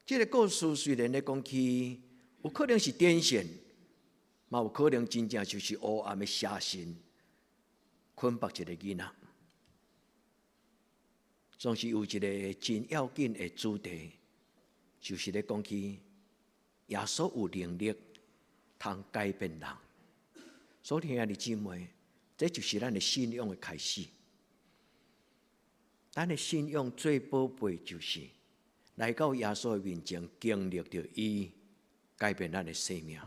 這個故事雖然咧講起，有可能是癲癇，嘛有可能真正就是黑暗的邪神捆綁一個囡仔。總是有一個真要緊的主題，就是咧講起耶穌有能力通改變人。所以兄弟姊妹，這就是咱的信仰的開始。咱的信仰最寶貝就是來到耶穌的面前，經歷著伊改變咱的生命。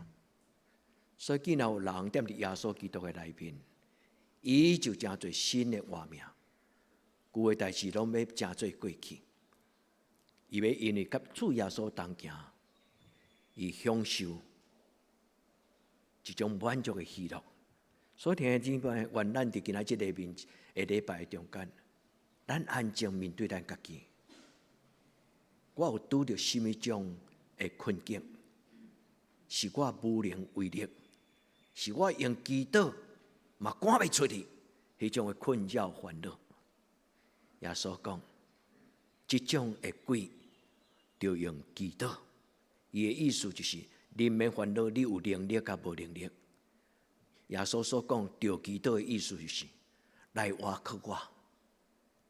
所以，既然有人踮佇耶穌基督的內面，伊就成做新的活命。舊的代誌攏欲成做過去，伊欲因為佮主耶穌同行，伊享受一種滿足的喜樂。所以，兄弟姊妹，願咱佇今仔這个面的禮拜中間，咱安靜面對咱家己。我有拄著啥物種的困境？是我無能為力，是我用祈禱嘛趕袂出去，彼種的困擾煩惱。耶穌講，這種的鬼著用祈禱。伊的意思就是，恁免煩惱，你有能力佮無能力。耶穌所講著祈禱的意思就是，來倚靠我，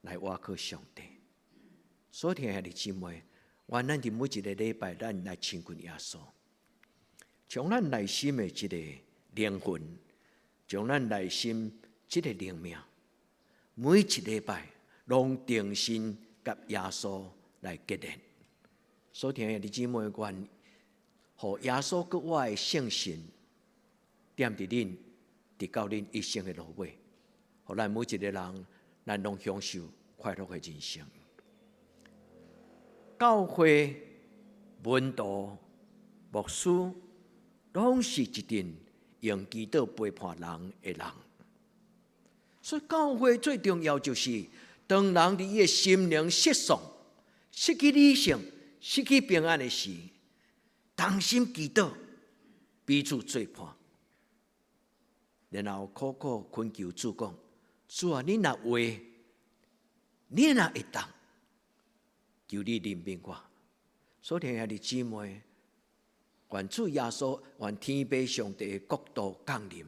來倚靠上帝。所以，兄弟姊妹，願咱佇每一個禮拜，咱來親近耶穌，將咱內心的這個靈魂，將咱內心這個靈命，每一禮拜攏重新佮耶穌來結連。所以，兄弟姊妹，願予耶穌佮我的聖神踮佇恁，直到恁一生的落尾，予咱每一個人，咱攏享受快樂的人生。教會、門徒、牧師，攏是一陣用祈禱陪伴人的人。所以教會最重要就是，當人佇伊的心靈失喪、失去理性、失去平安的時，同心祈禱，彼此做伴，然後苦苦懇求主講：主啊，你若會，你若會當，求你憐憫我。所以兄弟姊妹，願主耶穌，願天父上帝的國度降臨，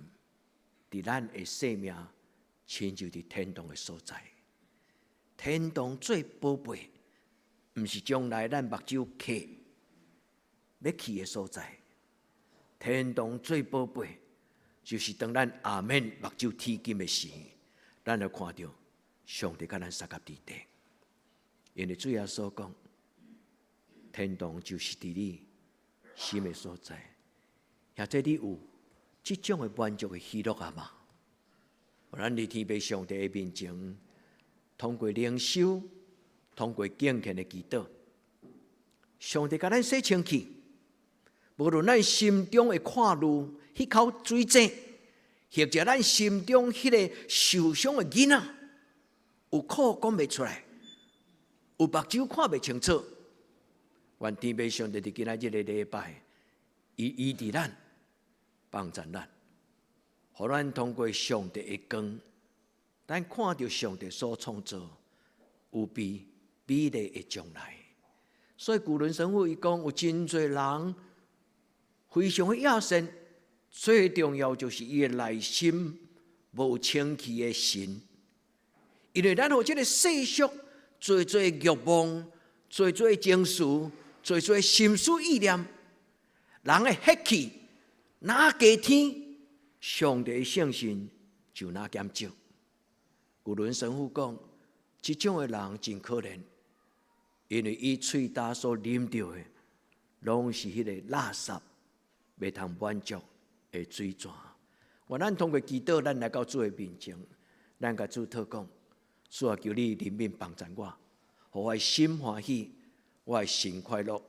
佇咱的生命，親像佇天堂的所在。天堂最寶貝，毋是將來咱目睭瞌欲去的所在。天堂最寶貝，就是當咱阿們目睭鐵金的時，咱就看著上帝佮咱相佮佇地。因為主耶穌講，天堂就是佇你心的所在。或者你有這種的滿足的喜樂啊嗎？咱佇天父上帝的面前，通過靈修，通過敬虔的祈禱，上帝共咱洗清氣。無論咱心中的看慮，彼口水井，或者咱心中彼个受傷的囡仔，有苦講袂出來，有目睭看袂清楚。願天父上帝佇今仔這个禮拜，伊醫治咱，幫助咱，予咱通過上帝的光，咱看著上帝所創造有備美麗的將來。所以舊倫神父伊講，有真濟人非常的野心，最重要就是伊的內心無清氣的神。因為咱予這个世俗濟濟欲望、濟濟情緒、濟濟心思意念，人的血氣若加添，上帝聖神就若減少。舊倫神父講，這種的人真可憐，因為伊喙焦所啉著的，攏是彼個垃圾，袂通滿足的水泉。願咱通過祈禱，咱來到主的面前，咱共主禱講：主啊，求你憐憫幫助我，予我的心歡喜，我的神快樂，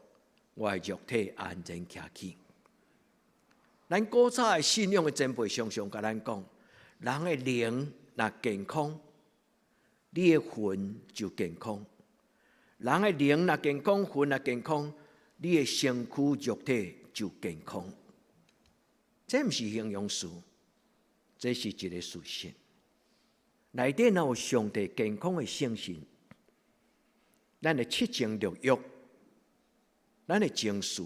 我的肉體安然徛起。咱古早的信仰的前輩常常共咱講，人的靈若健康，你的魂就健康；人的靈若健康，魂若健康，你的身軀肉體就健康。這毋是形容詞，這是一個事實。內底若有上帝健康的聖神，咱的七情六欲，咱的情緒，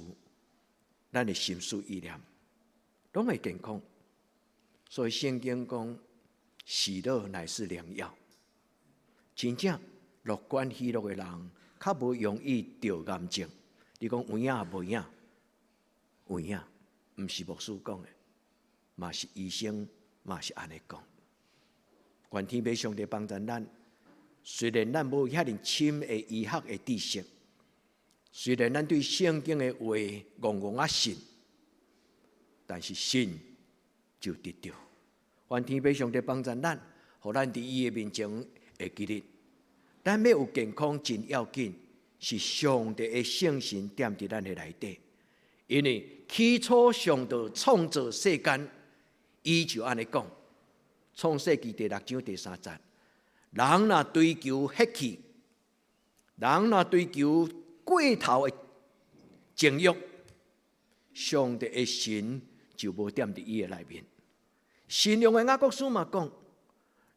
咱的心思意念，攏會健康。所以聖經講，喜樂乃是良藥。真正樂觀喜樂的人，較無容易著癌症。你講有影無影？有影，毋是牧師講的，嘛是醫生嘛是按呢講。願天父上帝幫助咱，雖然咱無遐爾深的醫學的知識，雖然咱對聖經的話戇戇仔信，但是信就得著。願天父上帝幫助咱，予咱佇伊的面前會記得，咱欲有健康真要緊，是上帝的聖神踮佇咱的內底。因為起初上帝創造世間，伊就按呢講，創世記第六章第三節，人若追求血氣，人若追求過頭的情慾，上帝的神就無踮佇伊的內面。新約的雅各書嘛講，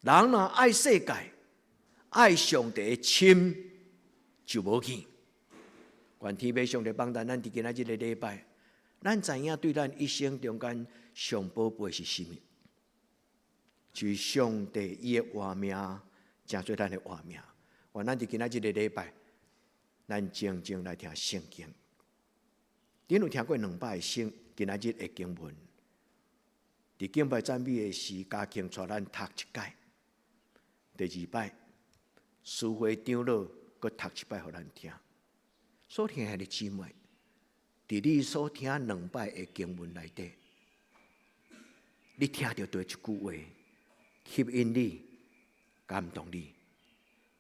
人若愛世界，愛上帝的心就無去。願天父上帝幫助咱佇今仔這個禮拜，咱知影對咱一生中間上寶貝是啥物？就是上帝伊的活命，成做咱的活命。願咱佇今仔這個禮拜，咱靜靜來聽聖經。恁有聽過兩擺聖今仔日的經文？佇敬拜讚美的時，嘉慶帶咱讀一擺。第二擺，司會長老閣讀一擺予咱聽。所聽的姊妹，佇你所聽兩擺的經文內底，你聽著佗一句話吸引你、感動你。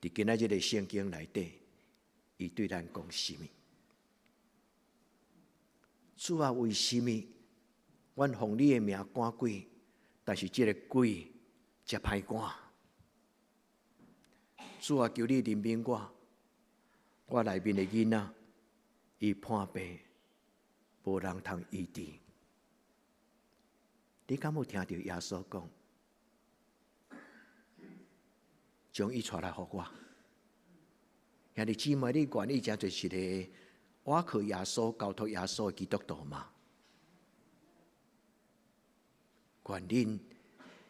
佇今仔日的聖經內底，伊對咱講啥物？主啊，為啥物阮奉你的名趕鬼，但是這個鬼遮歹趕？主啊，求你憐憫我，我內面的囡仔，伊破病，無人通醫治。你敢有聽著耶穌講？將伊帶來予我。兄弟姊妹，你願意成做一個倚靠耶穌、交託耶穌的基督徒嗎？願恁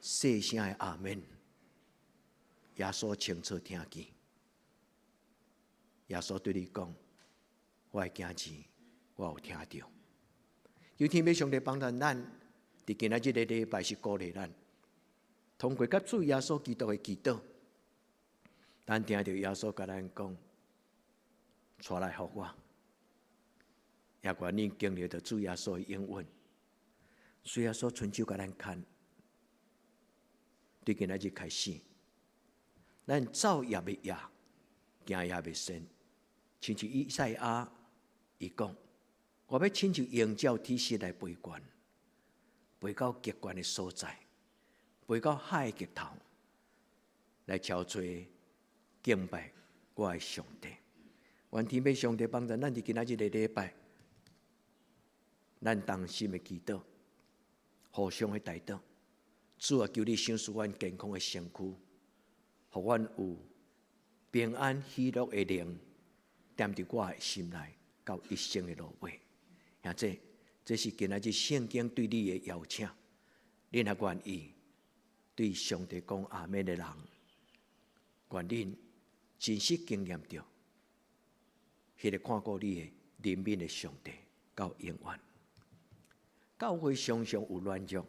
細聲的阿們，耶穌清楚聽見。耶穌對你講：我的囝兒，我有聽著。求天父上帝幫助咱，佇今仔這個禮拜是鼓勵咱，通過佮主耶穌基督的祈禱，咱聽著耶穌共咱講：帶來予我。也願恁經歷著主耶穌的應允，主耶穌伸手共咱牽，對今仔日開始，咱走也袂野，行也袂跣。親像以賽亞伊講：我欲親像鷹鳥體質來飛懸，飛到極懸的所在，飛到海的極頭，來朝找敬拜我的上帝。願天父上帝幫助咱佇今仔日個禮拜，咱同心的祈禱，互相的代禱。主啊，求你賞賜阮健康的身軀，予阮有平安喜樂的靈，踮佇我的心內，到一生的落尾。兄弟，這是今仔日聖經對你的邀請。你若願意對上帝講阿們的人，願恁真實經驗著，彼個看顧你的憐憫的上帝到永遠。教會常常有軟弱，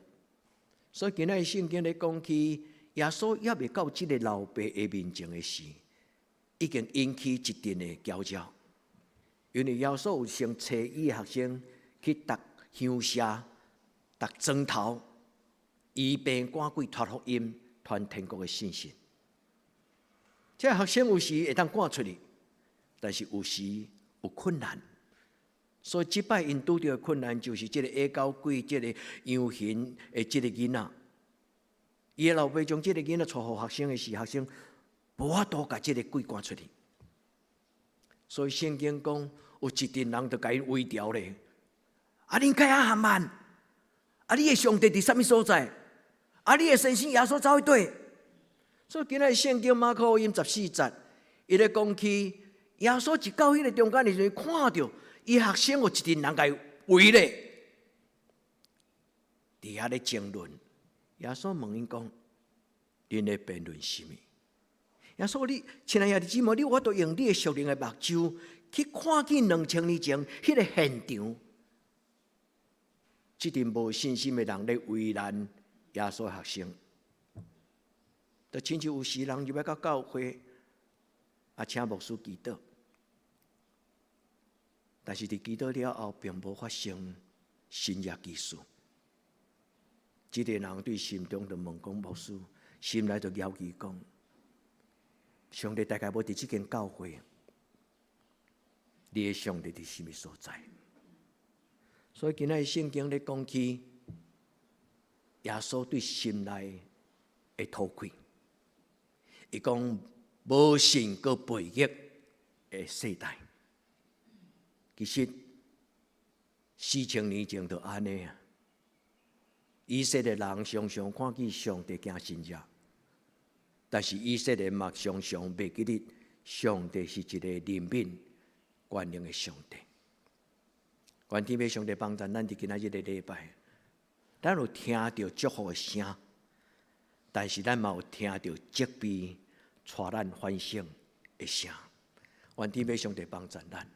所以今仔日聖經咧講起耶穌猶未到這個老爸的面前的時，已經引起一陣的攪擾。因為耶穌有先差伊的學生去踏香蛇、踏磚頭，醫病趕鬼、傳福音、傳天國的信息。這個學生有時會當趕出去，但是有時有困難，所以這擺𪜶拄著的困難就是這個矮狗鬼，這個羊群的這個囡仔。伊的老爸將這個囡仔帶予學生的時，學生無法度共這個鬼趕出去。所以聖經講，有一陣人就共𪜶圍牢咧。啊，恁開遐含慢？啊，你的上帝佇啥物所在？啊，你的先生耶穌走去佗？所以今仔日聖經馬可福音14節，伊咧講起耶穌一到彼個中間的時陣，看著伊學生有一陣人共伊圍咧，佇遐咧爭論。耶穌問𪜶講：恁咧辯論啥物？耶穌，你親愛兄弟姊妹，你有法度用你的屬靈的目睭去看見2000年前彼個現場，這陣無信心的人咧為難耶穌學生，就親像有時人入來到教會，啊，請牧師祈禱，但是佇祈禱了後，並無發生神蹟奇事。這個人對心中就問講：牧師，心內就猶豫講，上帝大概無佇這間教會，你的上帝佇啥物所在？所以今仔日聖經咧講起耶穌對心內的討氣，伊講無信閣悖逆的世代，其實4000年前就按呢啊。以色列人常常看見上帝行神蹟，但是以色列嘛常常袂記得上帝是一個憐憫、權能的上帝。願天父上帝幫助咱佇今仔日個禮拜，咱有聽著祝福的聲，但是咱嘛有聽著責備、帶咱反省的聲。願天父上帝幫助咱。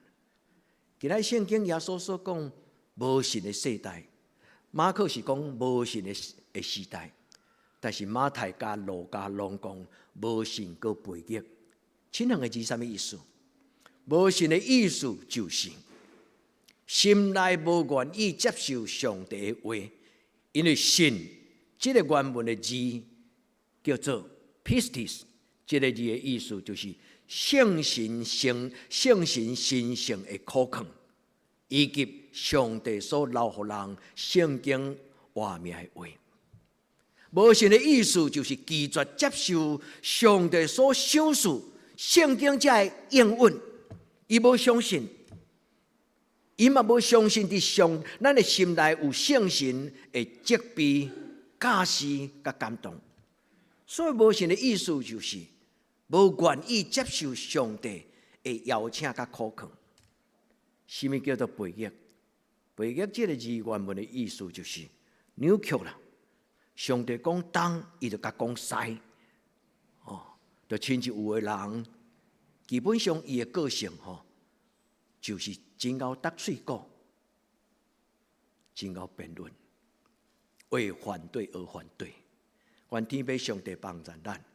今仔聖經耶穌所講無信的世代，馬可是講無信的時代，但是馬太佮路加攏講無信閣悖逆。這兩個字啥物意思？無信的意思就是心內無願意接受上帝的話，因為信這個原文的字叫做 pistis，這個字的意思就是聖神聖聖神神聖的可靠，以及上帝所留予人聖經活命的話。無信的意思就是拒絕接受上帝所賞賜聖經這个應允，伊無相信，伊嘛無相信佇上咱的心內有聖神的責備、教示佮感動。所以無信的意思就是無願意接受上帝的邀請佮苦勸。啥物叫做悖逆？悖逆這個字原文的意思就是扭曲啦。上帝講東，伊就共講西，哦，就親像有的人，基本上伊的個性吼，就是真𠢕搭喙鼓，真𠢕辯論，為反對而反對。願天父上帝幫助咱。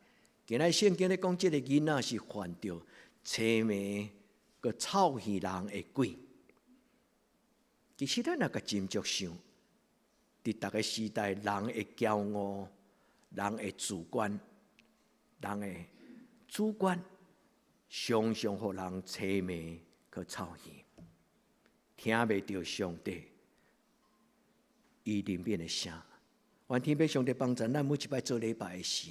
今仔聖經咧講，這個囡仔是犯著青盲閣臭耳人的鬼。其實咱若共斟酌想，佇逐个時代，人的驕傲、人的主觀、人的主觀，常常予人青盲閣臭耳，聽袂著上帝伊憐憫的聲。願天父上帝幫助咱每一擺做禮拜的時，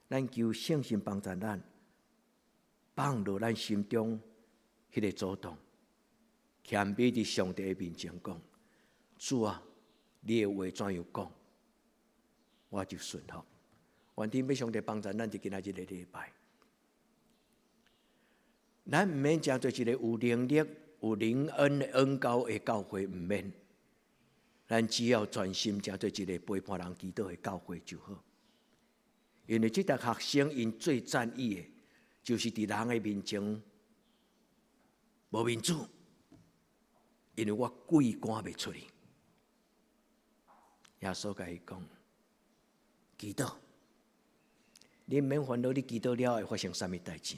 咱求聖神幫助咱，放落咱心中彼個阻擋，謙卑佇上帝的面前講：主啊，你的話怎樣講，我就順服。願天父上帝幫助咱佇今仔日個禮拜，咱毋免成做一個有能力、有靈恩的恩膏的教會，毋免。咱只要專心成做一個陪伴人祈禱的教會就好。因為這群學生𪜶最在意的，就是佇人的面前無面子，因為我鬼趕袂出去。耶穌共伊講：祈禱，你毋免煩惱，你祈禱了會發生啥物代誌？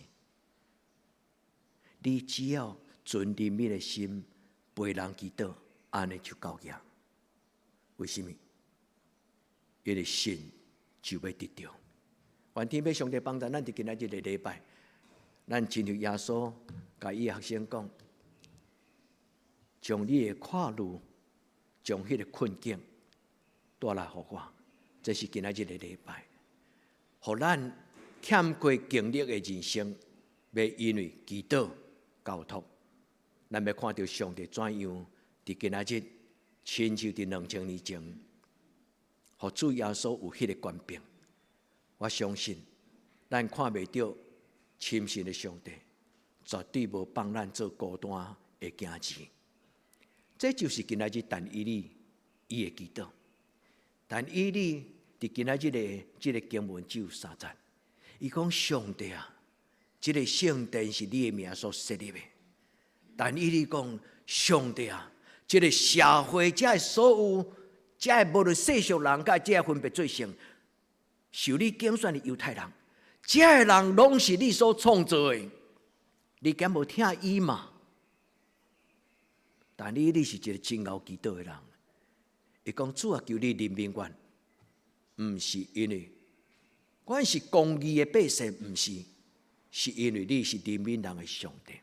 你只要存憐憫的心陪人祈禱，按呢就夠額。為啥物？因為信就欲得著。願天父上帝幫助咱佇今仔日個禮拜，咱親像耶穌共伊學生講：將你的看慮，將彼個困境帶來予我。這是今仔日的禮拜，予咱欠缺經歷的人生，欲因為祈禱交託，咱欲看著上帝怎樣佇今仔日，親像佇2000年前，予主耶穌有彼個權柄。我相信，咱看袂著親身的上帝，絕對無放咱做孤單的囝兒。這就是今仔日但以理伊的祈禱。但以理佇今仔日的這个經文只有三節，伊講上帝啊，這个聖殿是你的名所設立的。但以理講上帝啊，這个社會這个所有，這个無論世俗人佮這个分別做聖，受你揀選的猶太人，這个人攏是你所創造的，你敢無疼伊嘛？但以理是一个真𠢕祈禱的人，伊講主啊，求你憐憫阮，毋是因為阮是公義的百姓，毋是，是因為你是憐憫人的上帝。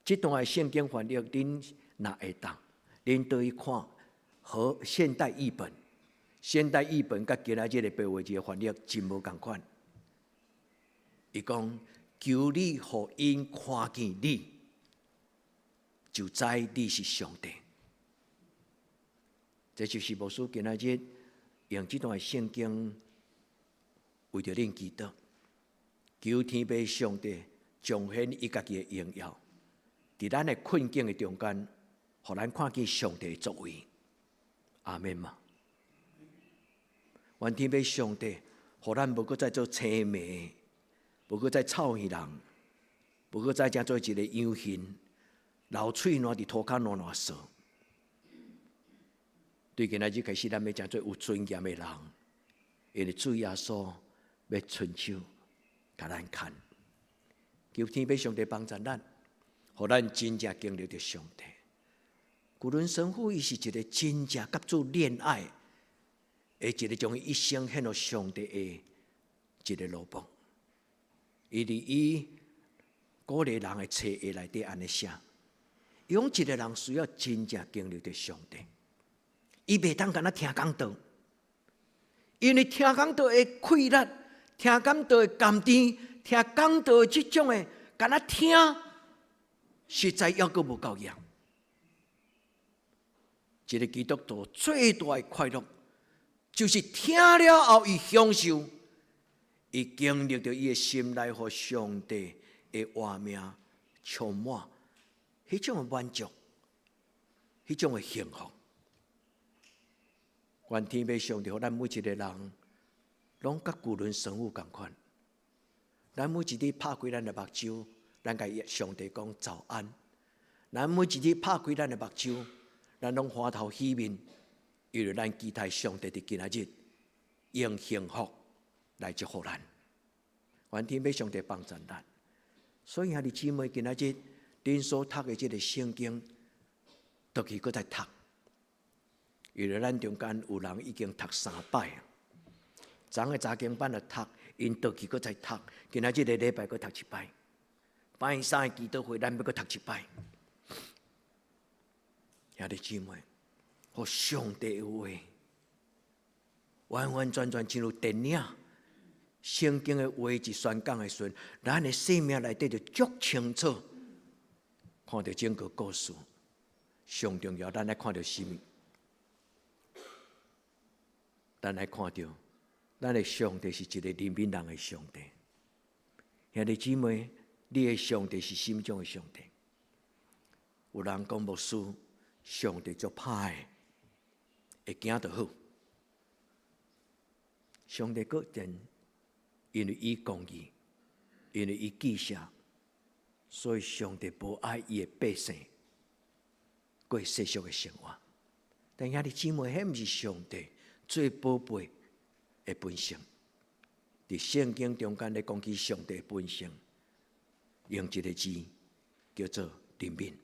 這段的聖經翻譯，恁若會當，恁倒去看和現代譯本，現代譯本佮今仔這个白話字的翻譯真無仝款。伊講求你予𪜶看見你，就知你是上帝。這就是牧師今仔日用這段聖經為著恁祈禱，求天父上帝彰顯伊家己的榮耀，佇咱的困境的中間，予咱看見上帝的作為。阿們嘛。願天父上帝，予咱無閣再做青盲，無閣再臭耳人，無閣再成做一個羊牝，流喙瀾佇塗跤爛爛踅。對今仔日開始，咱欲成做有尊嚴的人，因為主耶穌欲伸手共咱牽，求天父上帝幫助咱，予咱真正經歷著上帝。古倫神父伊是一个真正佮主戀愛，的一个將伊一生獻予上帝的一个奴僕。伊佇伊鼓勵人的冊頁內底按呢寫，伊講一个人需要真正經歷著上帝。伊袂當干焦聽講道，因為聽講道會氣力，聽講道會甘甜，聽講道的這種的，干焦聽，實在猶閣無夠用。一个基督徒最大的快樂，就是聽了後伊享受，伊經歷著伊的心內予上帝的活命充滿，彼種的滿足，彼種的幸福。願天父上帝，予咱每一个人，攏佮舊倫神父仝款。咱每一日拍開咱的目睭，咱共上帝講早安。咱每一日拍開咱的目睭，咱攏歡頭喜面，因為咱期待上帝佇今仔日用幸福來祝福咱。願天父上帝幫助咱。所以兄弟姊妹，今仔日恁所讀的這个聖經，倒去閣再讀。因為咱中間有人已經讀三擺，昨昏查經班就讀，𪜶倒去閣再讀，今仔這个禮拜閣讀一擺，拜三的祈禱會咱欲閣讀一擺。兄弟姊妹，予上帝的話完完全全親像電影，聖經的話一宣講的時陣，咱的生命內底就足清楚，看著整個故事。上重要，咱愛看著什物？咱愛看著，咱的上帝是一个憐憫人的上帝。兄弟姊妹，你的上帝是啥物種的上帝？有人講牧師，上帝足歹的，會驚就好。上帝閣然，因為伊公義，因為伊記錫，所以上帝無愛伊的百姓過世俗的生活。但兄弟姊妹，彼毋是上帝最寶貝的本性。佇聖經中間咧講起上帝本性，用一個字叫做憐憫。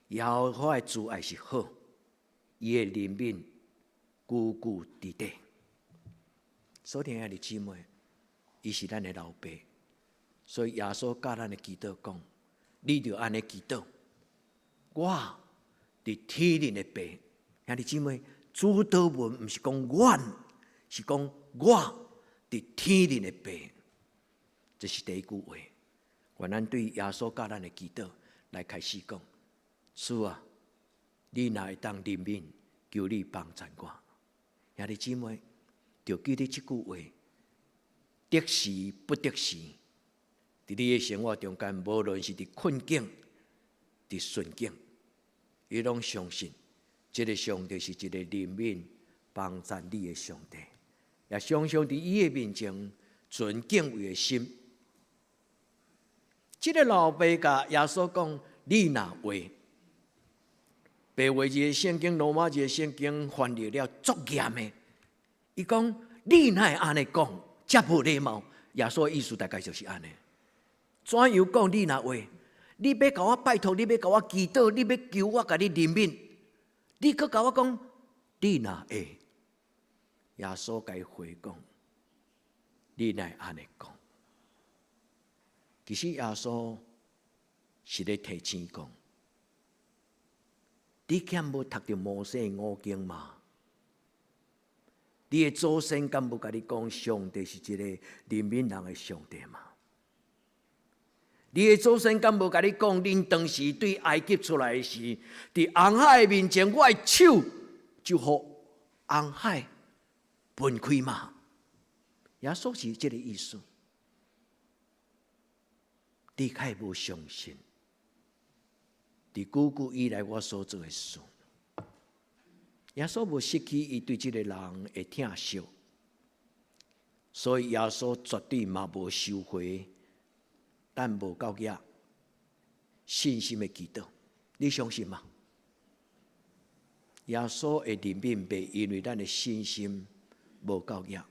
耶和華的慈愛是好，伊的憐憫久久佇底。所以兄弟姊妹，伊是咱的老爸，所以耶穌教咱的祈禱講：你著按呢祈禱。我佇天頂的父，兄弟姊妹，主禱文毋是講阮，是講我佇天頂的父。這是第一句話。願咱對耶穌教咱的祈禱來開始講：主啊，你若會當憐憫，求你幫贊我。兄弟姊妹，著記得這句話：得時不得時，佇你的生活中間，無論是佇困境、佇順境，你攏相信，這个上帝是一个憐憫幫贊你的上帝，也常常佇伊的面前存敬畏的心。這个老爸共耶穌講：你若會，白話字的聖經、羅馬字的聖經翻譯了足嚴的。伊講：你哪會按呢講，遮無禮貌。耶穌的意思大概就是按呢。怎樣講你若會？你欲共我拜託，你欲共我祈禱，你欲求我共你憐憫，你閣共我講，你若會？耶穌共伊回講：你哪會按呢講？其實耶穌是咧提醒講：你敢無讀著摩西五經嗎？你的祖先敢無共你講，上帝是一个憐憫人的上帝嗎？你的祖先敢無共你講，恁當時對埃及出來時，佇紅海面前，我的手就予紅海分開嗎？耶穌是這个意思。你較無相信，佇久久以來我所做的事，耶穌無失去伊對這个人的疼惜，所以耶穌絕對嘛無收回咱無夠額信心的祈禱。你相信嗎？耶穌的憐憫袂因為咱的信心無夠額，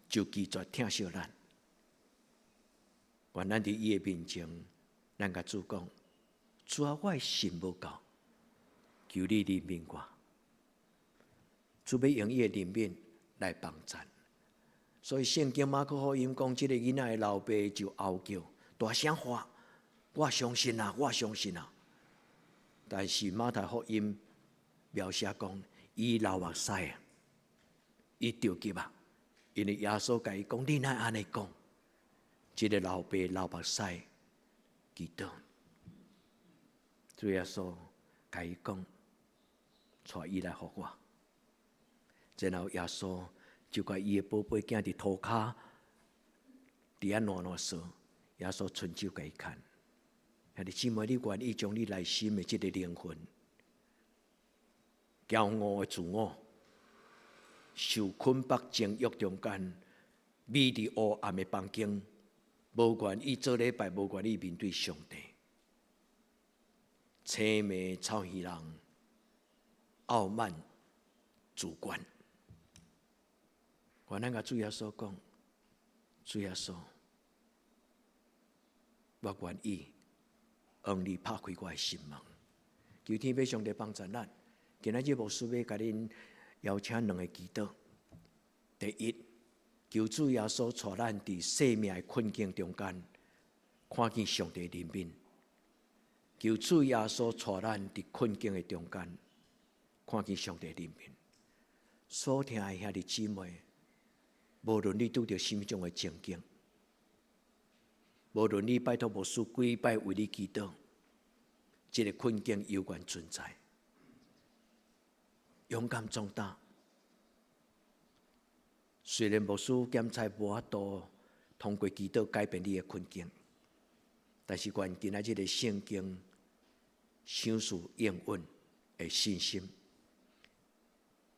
就拒絕疼惜咱。願咱佇伊的面前，咱共主講：主啊，我的信無夠，求你憐憫我。主欲用伊的憐憫來幫贊。所以聖經馬可福音講，這个囡仔的老爸就嗷叫，大聲喊：我相信啊，我相信啊！但是馬太福音描寫講，伊流目屎啊，伊著急啊，因為耶穌共伊講：你哪按呢講？這个老爸流目屎祈禱，主耶穌共伊講：帶伊來予我。然後耶穌就共伊的寶貝囝佇塗跤，佇遐爛爛踅，耶穌伸手共伊牽。兄弟姊妹，你願意將你內心的這个靈魂，驕傲的自我，受捆綁情欲中間，迷佇黑暗的房間，無願意做禮拜，無願意面對上帝，青眉草耳人，傲慢自懸。願咱共主耶穌講，主耶穌，我願意向你拍開我的心門，求天父上帝幫助咱。今仔日牧師欲共恁邀請兩个祈禱。第一，求主耶穌帶咱佇生命的困境中間，看見上帝憐憫。求主耶穌帶咱佇困境的中間，看見上帝憐憫。所聽的兄弟姊妹，無論你拄著啥物種的情境，無論你拜託牧師幾擺為你祈禱，這个困境猶原存在。勇敢壯膽。雖然牧師檢查無法度通過祈禱改變你的困境，但是願今仔日的聖經賞賜應允的信心，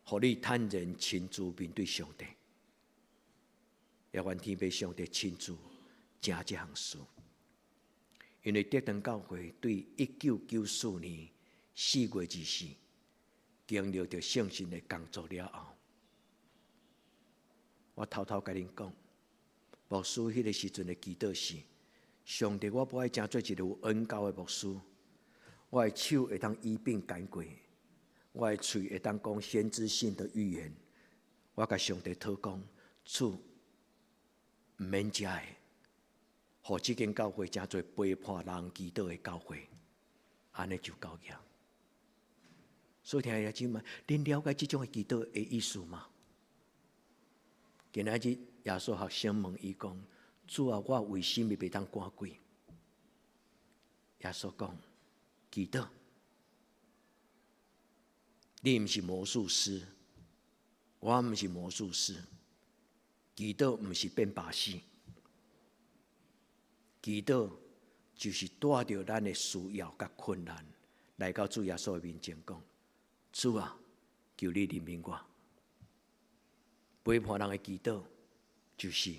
予你坦然親自面對上帝，也願天父上帝親自成這項事。因為德堂教會對1994年4月24經歷著聖神的工作了後，我偷偷共恁講，牧師彼个時陣的祈禱是：上帝，我欲愛成做一个有恩膏的牧師，我的手會當醫病趕鬼，我的喙會當講先知性的預言。我共上帝禱講，主毋免這个，予這間教會成做陪伴人祈禱的教會，按呢就夠了。所以聽兄姊妹，恁了解這種的祈禱的意思嗎？今仔日耶穌學生問伊講：主啊，我為什麼袂當趕鬼？耶穌講：祈禱。你毋是魔術師，我毋是魔術師。祈禱毋是變把戲，祈禱就是帶著咱的需要佮困難來到主耶穌的面前講：主啊，求你憐憫我。陪伴人的祈禱就是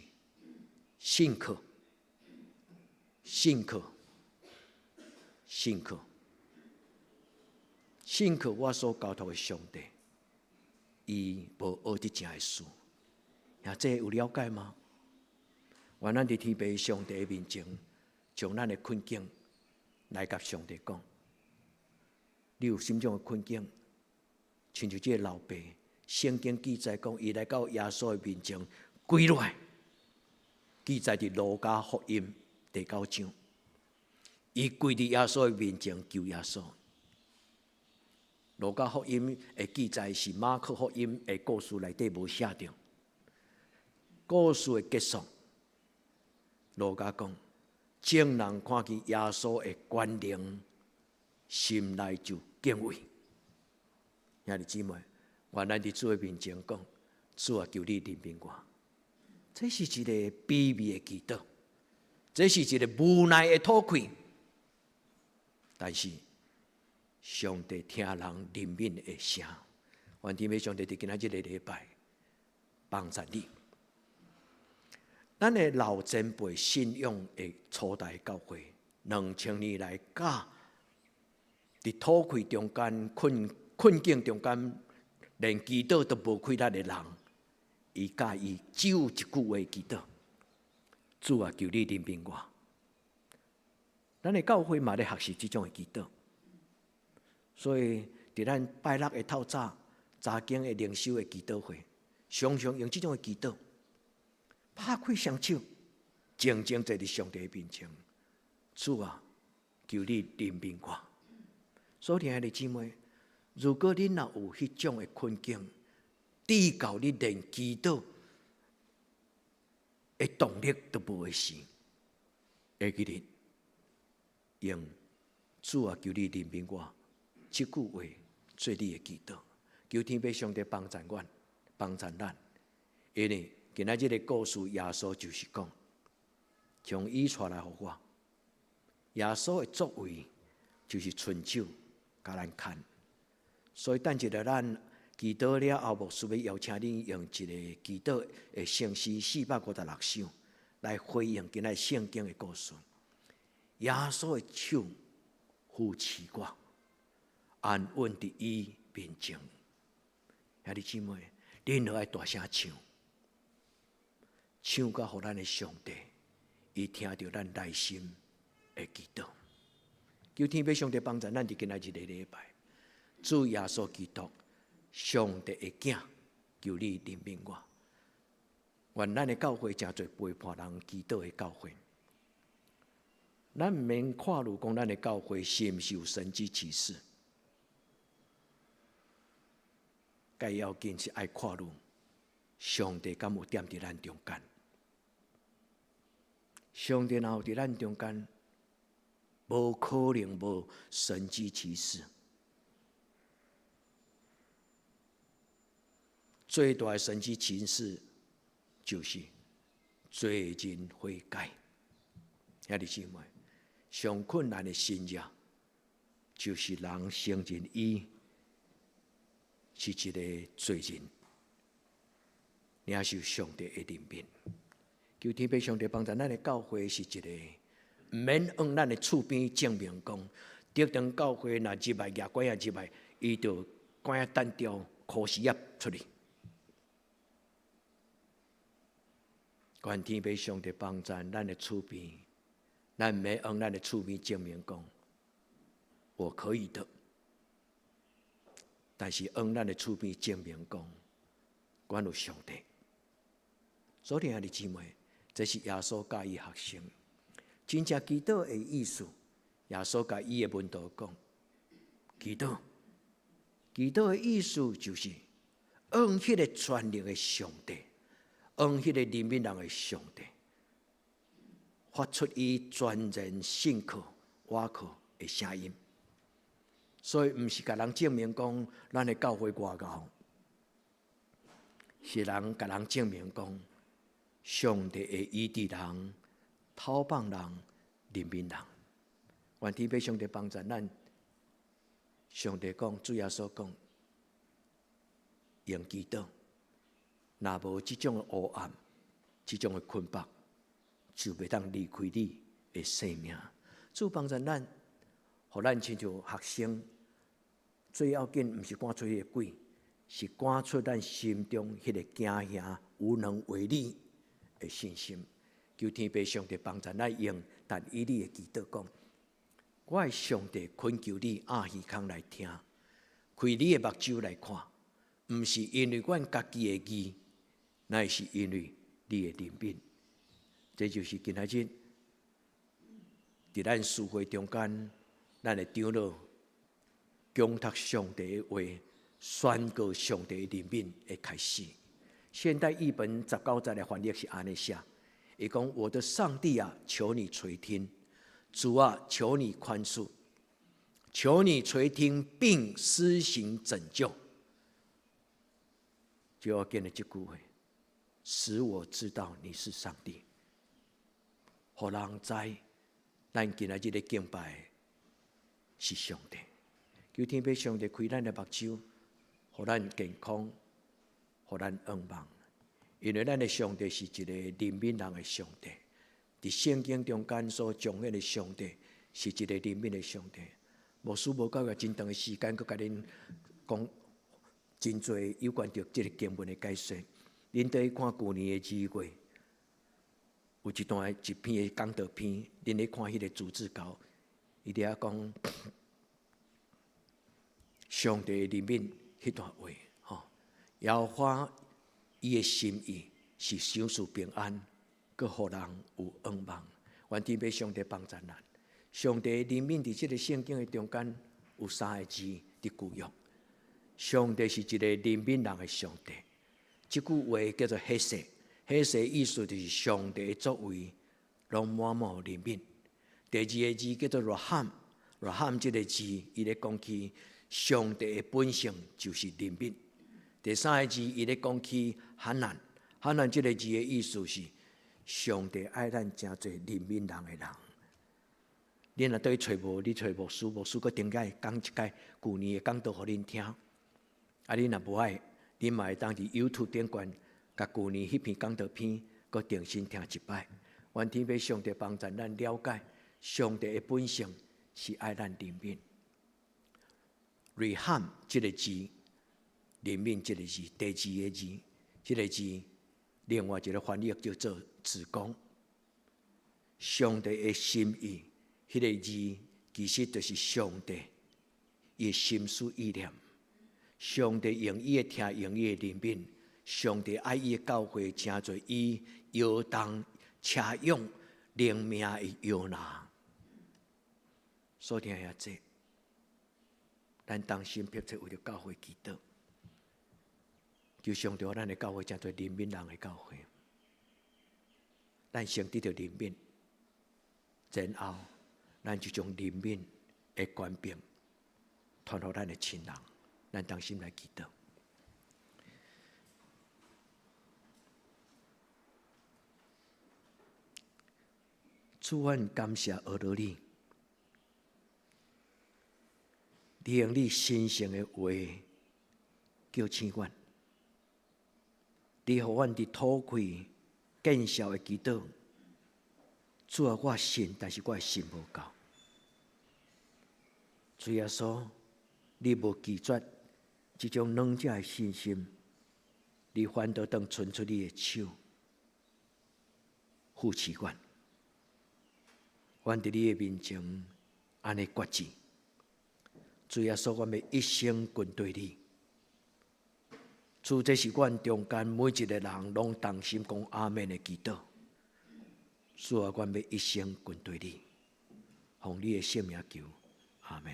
信靠、信靠、信靠、信靠我所交託的上帝，伊無學得正的事。啊，這有了解嗎？願咱佇天父上帝的面前，將咱的困境來共上帝講。你有啥物種的困境？親像這个老爸，聖經記載講，伊來到耶穌的面前跪落來，記載佇路加福音第九章，伊跪佇耶穌的面前求耶穌。路加福音的記載是馬可福音的故事內底無寫著。故事的結束，路加講，眾人看見耶穌的權能，心內就敬畏。兄弟姊妹，願咱佇主的面前講，主啊，求你憐憫我。這是一个卑微的祈禱，這是一个無奈的討氣。但是，上帝聽人憐憫的聲，願天父上帝佇今仔這个禮拜幫助你。咱的老前輩信仰的初代教會，2000年來教，佇討氣中間困境中間，連祈禱都無氣力的人，伊佮意只有一句話祈禱：主啊，求你憐憫我。咱的教會嘛咧學習這種的祈禱，所以佇咱拜六的透早，查經的靈修的祈禱會，常常用這種的祈禱，拍開雙手，靜靜坐佇上帝面前。主啊，求你憐憫我。所以，兄弟姊妹，如果恁若有彼種的困境，至到你連祈禱的動力都無的時，會記得用主啊，求你憐憫我這句話做你的祈禱，求天父上帝幫助阮，幫助咱。因為今仔這个故事，耶穌就是講，將椅帶來予我。耶穌的作為就是伸手共咱牽，所以等一下咱祈禱了後，牧師欲邀請恁用一个祈禱的聖詩456首來回應今仔聖經的故事。耶穌的手扶持我，安穩佇伊面前。兄弟姊妹，恁著愛大聲唱，唱到予咱的上帝，伊聽著咱內心的祈禱。求天父上帝幫助咱佇今仔日個禮拜，主耶穌基督，上帝的囝，求你憐憫我。願咱的教會成做陪伴人祈禱的教會。咱毋免看慮講咱的教會是毋是有神蹟奇事，較要緊是愛看慮上帝敢有踮佇咱中間。上帝若有佇咱中間，無可能無神蹟奇事。最大的神蹟奇事就是罪人悔改。兄弟姊妹，上困難的信仰，就是人承認伊是一个罪人，領受上帝的憐憫。求天父上帝幫助咱的教會是一個，毋免用咱的喙邊證明講，竹長教會若入來舉拐仔入來，伊就拐仔單調箍絲仔出去。願天父上帝幫助咱的喙邊，咱毋免用咱的喙邊證明講，我可以的。但是用咱的喙邊證明講，阮有上帝。所以兄弟姊妹，這是耶穌教伊學生。真正祈禱的意思，耶穌共伊的門徒講：祈禱，祈禱的意思就是向彼个全能的上帝，向彼個憐憫人的上帝，發出伊全然信靠、倚靠的聲音。所以，毋是共人證明講咱的教會偌𠢕，是人共人證明講，上帝會醫治人、透放人、憐憫人。願天父上帝幫助咱。上帝講，主耶穌講，用祈禱，若無這種的黑暗，這種的捆綁，就袂當離開你的生命。主幫助咱，予咱親像學生，最要緊毋是趕出彼个鬼，是趕出咱心中彼個驚嚇、無能為力的信心。求天父上帝幫助咱用但以理的祈禱講：我的上帝懇求你掩耳孔來聽，開你的目睭來看，毋是因為阮家己的義，乃是因為你的憐憫。這就是今仔日佇咱聚會中間，咱的長老講讀上帝的話，宣告上帝憐憫的開始。現代譯本19節的翻譯是按呢寫：伊講，我的上帝啊，求你垂聽；主啊，求你寬恕，求你垂聽並施行拯救。就要見的這句話，使我知道你是上帝，予人知咱今仔日咧敬拜是上帝。求天父上帝開咱的目睭，予咱健康，予咱向望。因為咱的上帝是一個憐憫人的上帝，佇聖經中間所彰顯的上帝是一個憐憫的上帝。牧師無夠個真長的時間，閣共恁講真濟有關著這个經文的解說。恁綴去看舊年的2月，有一段一篇的講道篇，恁咧看彼个逐字稿，伊佇遐講上帝憐憫彼段話，吼，耶和華伊的心意是賞賜平安，閣予人有向望。願天父上帝幫助咱。上帝憐憫佇這个聖經的中間有三个字佇舊約。上帝是一个憐憫人的上帝。這句話叫做彼世，彼世意思就是上帝的作為攏滿滿有憐憫。第二個字叫做 רחם，רחם 這个字，伊咧講起上帝的本性就是憐憫。第三個字，伊咧講起חנון，חנון 這个字的意思是上帝愛咱成做憐憫人的人。恁若綴去揣無，你揣牧師，牧師閣頂擺講一擺舊年的講道予恁聽。啊，恁若無愛，恁嘛會當佇 YouTube 頂懸，共舊年彼篇講道篇，閣重新聽一擺。願天父上帝幫助咱了解，上帝的本性是愛咱憐憫。רחם 這个字，憐憫這个字，第二個字，這个字，另外一个翻譯叫做子宮。上帝的心意，彼个字其實就是上帝伊的心思意念。上帝用伊的疼，用伊的憐憫，上帝愛伊的教會，成做伊搖動車轨靈命的搖籃。所聽遐濟，咱同心迫切為著教會祈禱，求上帝予咱的教會成做憐憫人的教會。咱先得著憐憫，然後咱就將憐憫的權柄傳予咱的親人。咱同心來祈禱。主，阮感謝阿羅你，你用你神聖的話叫醒阮，你予阮佇土塊見效的祈禱。主啊，我信，但是我的信無夠。主耶穌，你無拒絕這種軟弱的信心，你反倒當伸出你的手扶持阮。阮佇你的面前按呢決志，主耶穌，阮欲一生跟隨你。主，這是阮中間每一个人攏同心講阿們的祈禱。主啊，阮欲一生跟隨你，奉你的聖名求，阿們。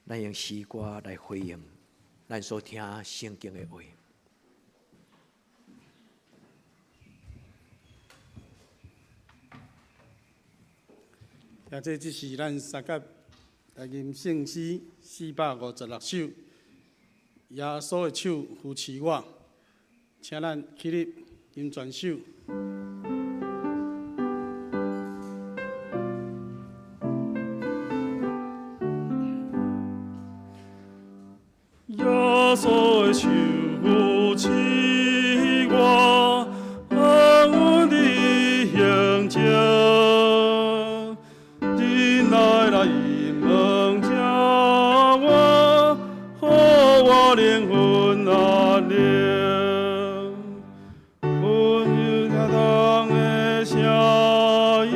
咱用詩歌來回應咱所聽聖經的話。
兄弟，這是咱三甲來吟聖詩456首，耶穌的手扶持我，請咱起立吟全首。
耶穌的手扶持我，安穩的行前，忍耐來問者我，予我靈魂安寧。溫柔聽動的聲音，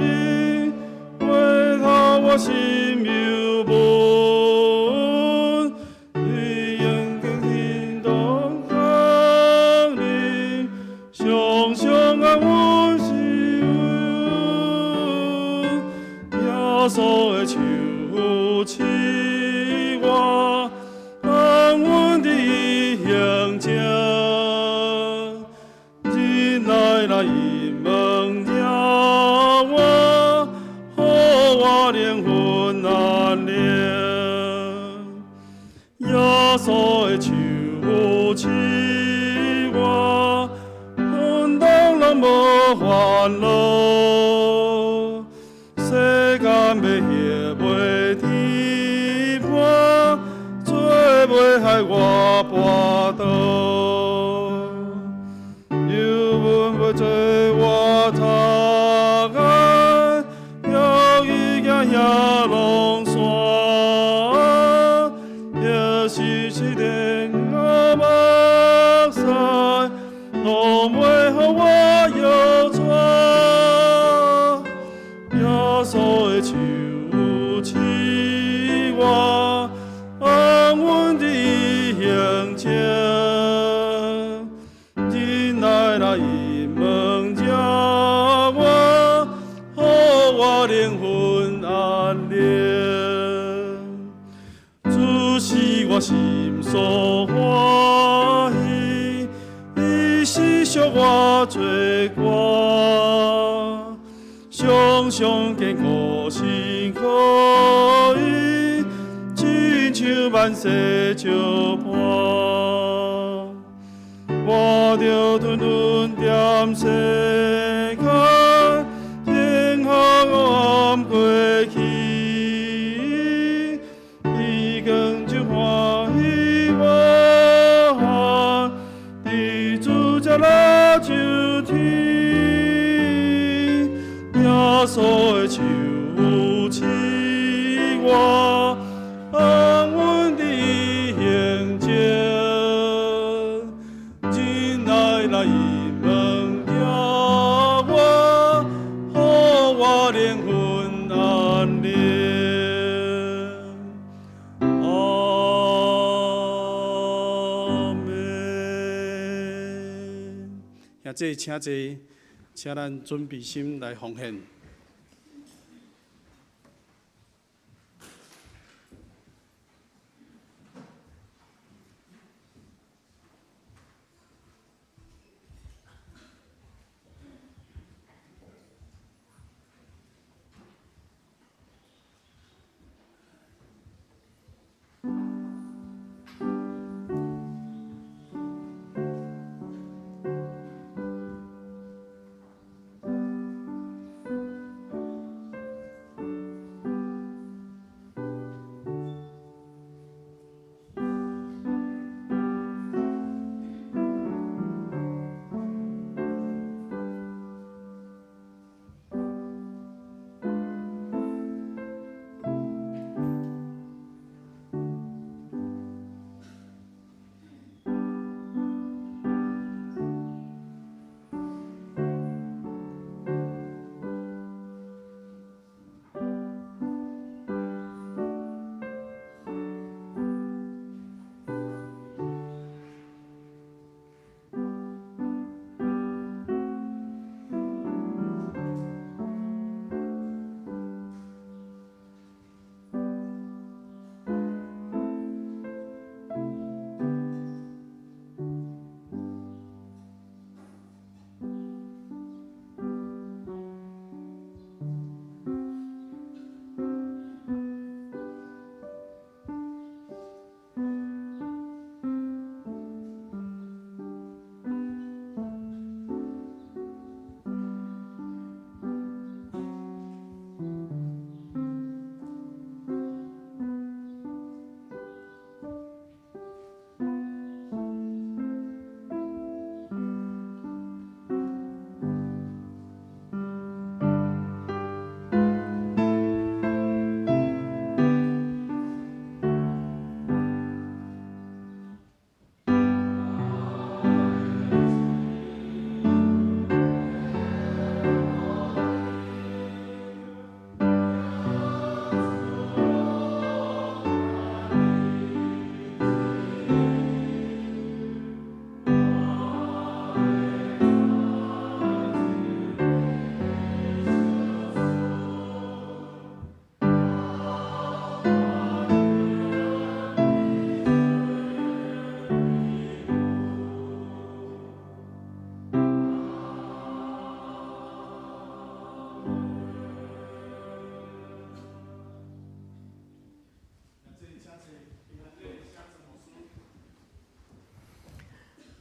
回頭我心又穩。你應該聽懂降臨，常常安穩是穩。耶穌的手扶持我，安穩的行前，忍耐來問者我，予我靈魂安寧。耶穌的手扶持我，奮當攏無煩惱，世間欲歇袂天破，做袂害我跋倒。油溫袂做我擦干，搖伊行遐攏山，也是是電我目屎，攏袂予我搖逝。耶穌的手扶持我，安穩的行前，忍耐來問者我，予我靈魂安寧。主是我心所歡喜，伊是贖我罪過，常常堅固心可以，親像萬世石伴。我著吞吞踮世間，天黑暗過去，伊光就歡喜無限，佇主這來就天，耶穌的手扶持我，安穩的行前，忍耐來問者我，予我靈魂安寧。阿們。
兄弟，請坐，請咱準備心來奉獻。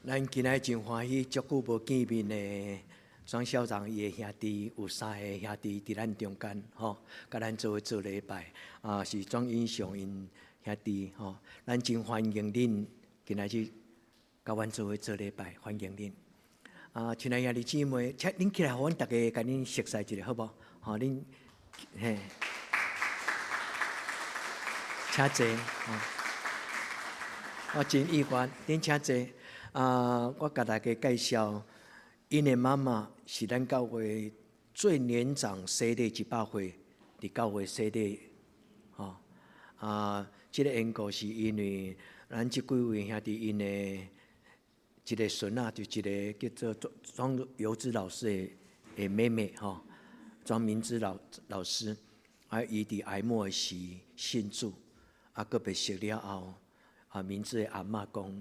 咱今仔真歡喜，足久無見面的莊校長伊的兄弟有三个兄弟佇咱中間，吼，佮咱做伙做禮拜。啊，是莊英雄𪜶兄弟，吼，咱真歡迎恁今仔日佮阮做伙做禮拜，歡迎恁。啊，親愛兄弟姊妹，請恁起來，予阮逐家共恁熟似一下，好無？吼，恁嘿，請坐，我真意外，恁請坐。啊，我共大家介紹，𪜶的媽媽是咱教會最年長洗禮100歲，佇教會洗禮，吼。啊，這个緣故是因為咱這幾位兄弟𪜶的一个孫仔，就一个叫做莊尤芝老師的妹妹，吼，莊明芝老師，啊，伊佇癌末時信主，啊，閣被識了後，啊，明芝的阿嬤講，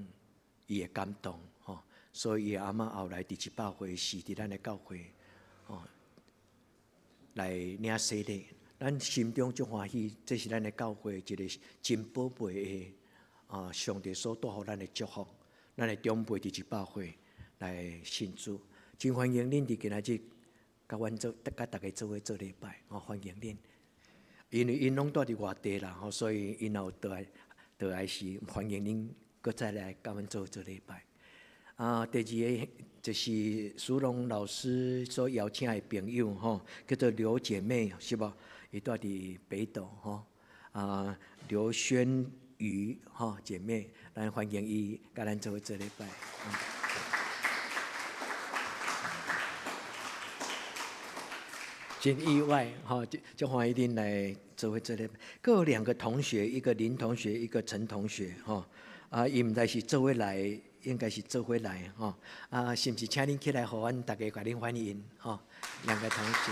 伊會感動，吼，所以伊阿嬤後來佇100歲時，佇咱的教會，吼，來領洗禮，咱心中足歡喜，這是咱的教會一個真寶貝的啊，上帝所帶予咱的祝福，咱的長輩佇100歲來信主，真歡迎恁佇今仔日佮阮做，佮大家做伙做禮拜，吼，歡迎恁。因為𪜶攏住佇外地啦，吼，所以𪜶若有倒來倒來時，歡迎恁。閣再來佮阮做做禮拜。啊，第二个就是蘇榮老師所邀請的朋友吼，叫做劉姐妹，是無？伊住佇北斗吼。啊，劉萱瑜吼姐妹，咱歡迎伊佮咱做做禮拜。真意外吼，就歡迎恁來做伙做禮拜。閣有兩個同學，一個林同學，一個陳同學，吼。啊，伊毋知是做伙來，應該是做伙來吼。啊，是毋是請恁起來，予阮逐家共恁歡迎吼？兩個同學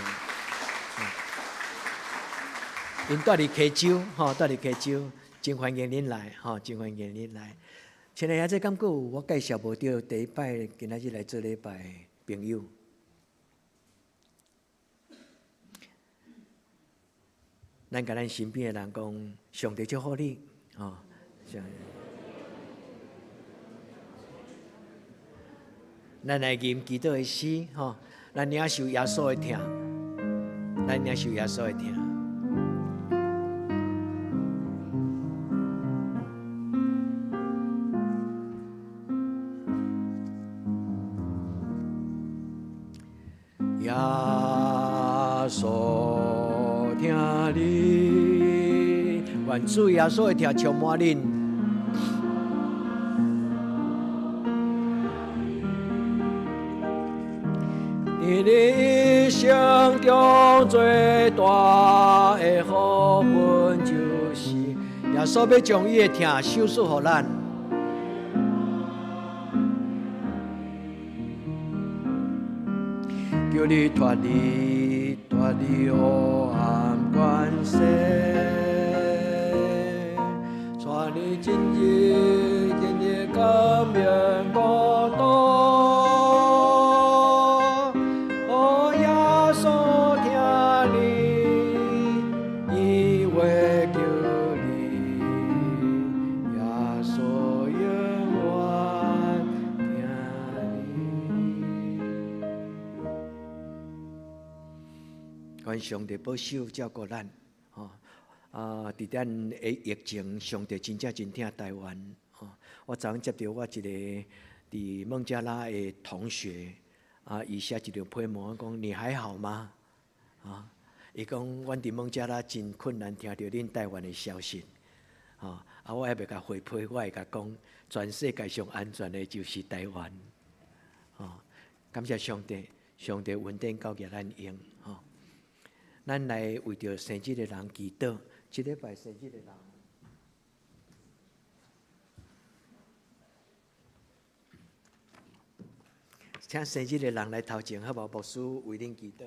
，𪜶住佇溪州，吼，住佇溪州，真歡迎恁來，吼，真歡迎恁來。親愛的，這敢閣有我介紹無著？第一擺今仔日來做禮拜朋友，咱共咱身邊的人講，上帝祝福你，吼。咱來吟祈禱的詩，吼，咱領受耶穌的疼，咱領受耶穌的疼。耶穌疼你，願主耶穌的疼充滿恁。佇你一生中最大的福分，就是耶穌欲將伊的疼賞賜予咱，叫你脫離黑暗權勢，帶你進入光明國度。哦，耶穌疼你，伊會救你，耶穌永遠疼你。願上帝保守照顧咱，吼啊！佇咱的疫情，上帝真正真疼台灣，吼！我昨昏接著我一个佇孟加拉的同學，啊，伊寫一張批文講你還好嗎？啊，伊講阮佇孟加拉真困難，聽著恁台灣的消息，吼啊！我還袂共回批，我會共講，全世界上安全的就是台灣，吼！感謝上帝，上帝恩典夠予咱用，吼！咱來為著生日的人祈禱，這禮拜生日的人，請生日的人來頭前，好無？牧師為恁祈禱。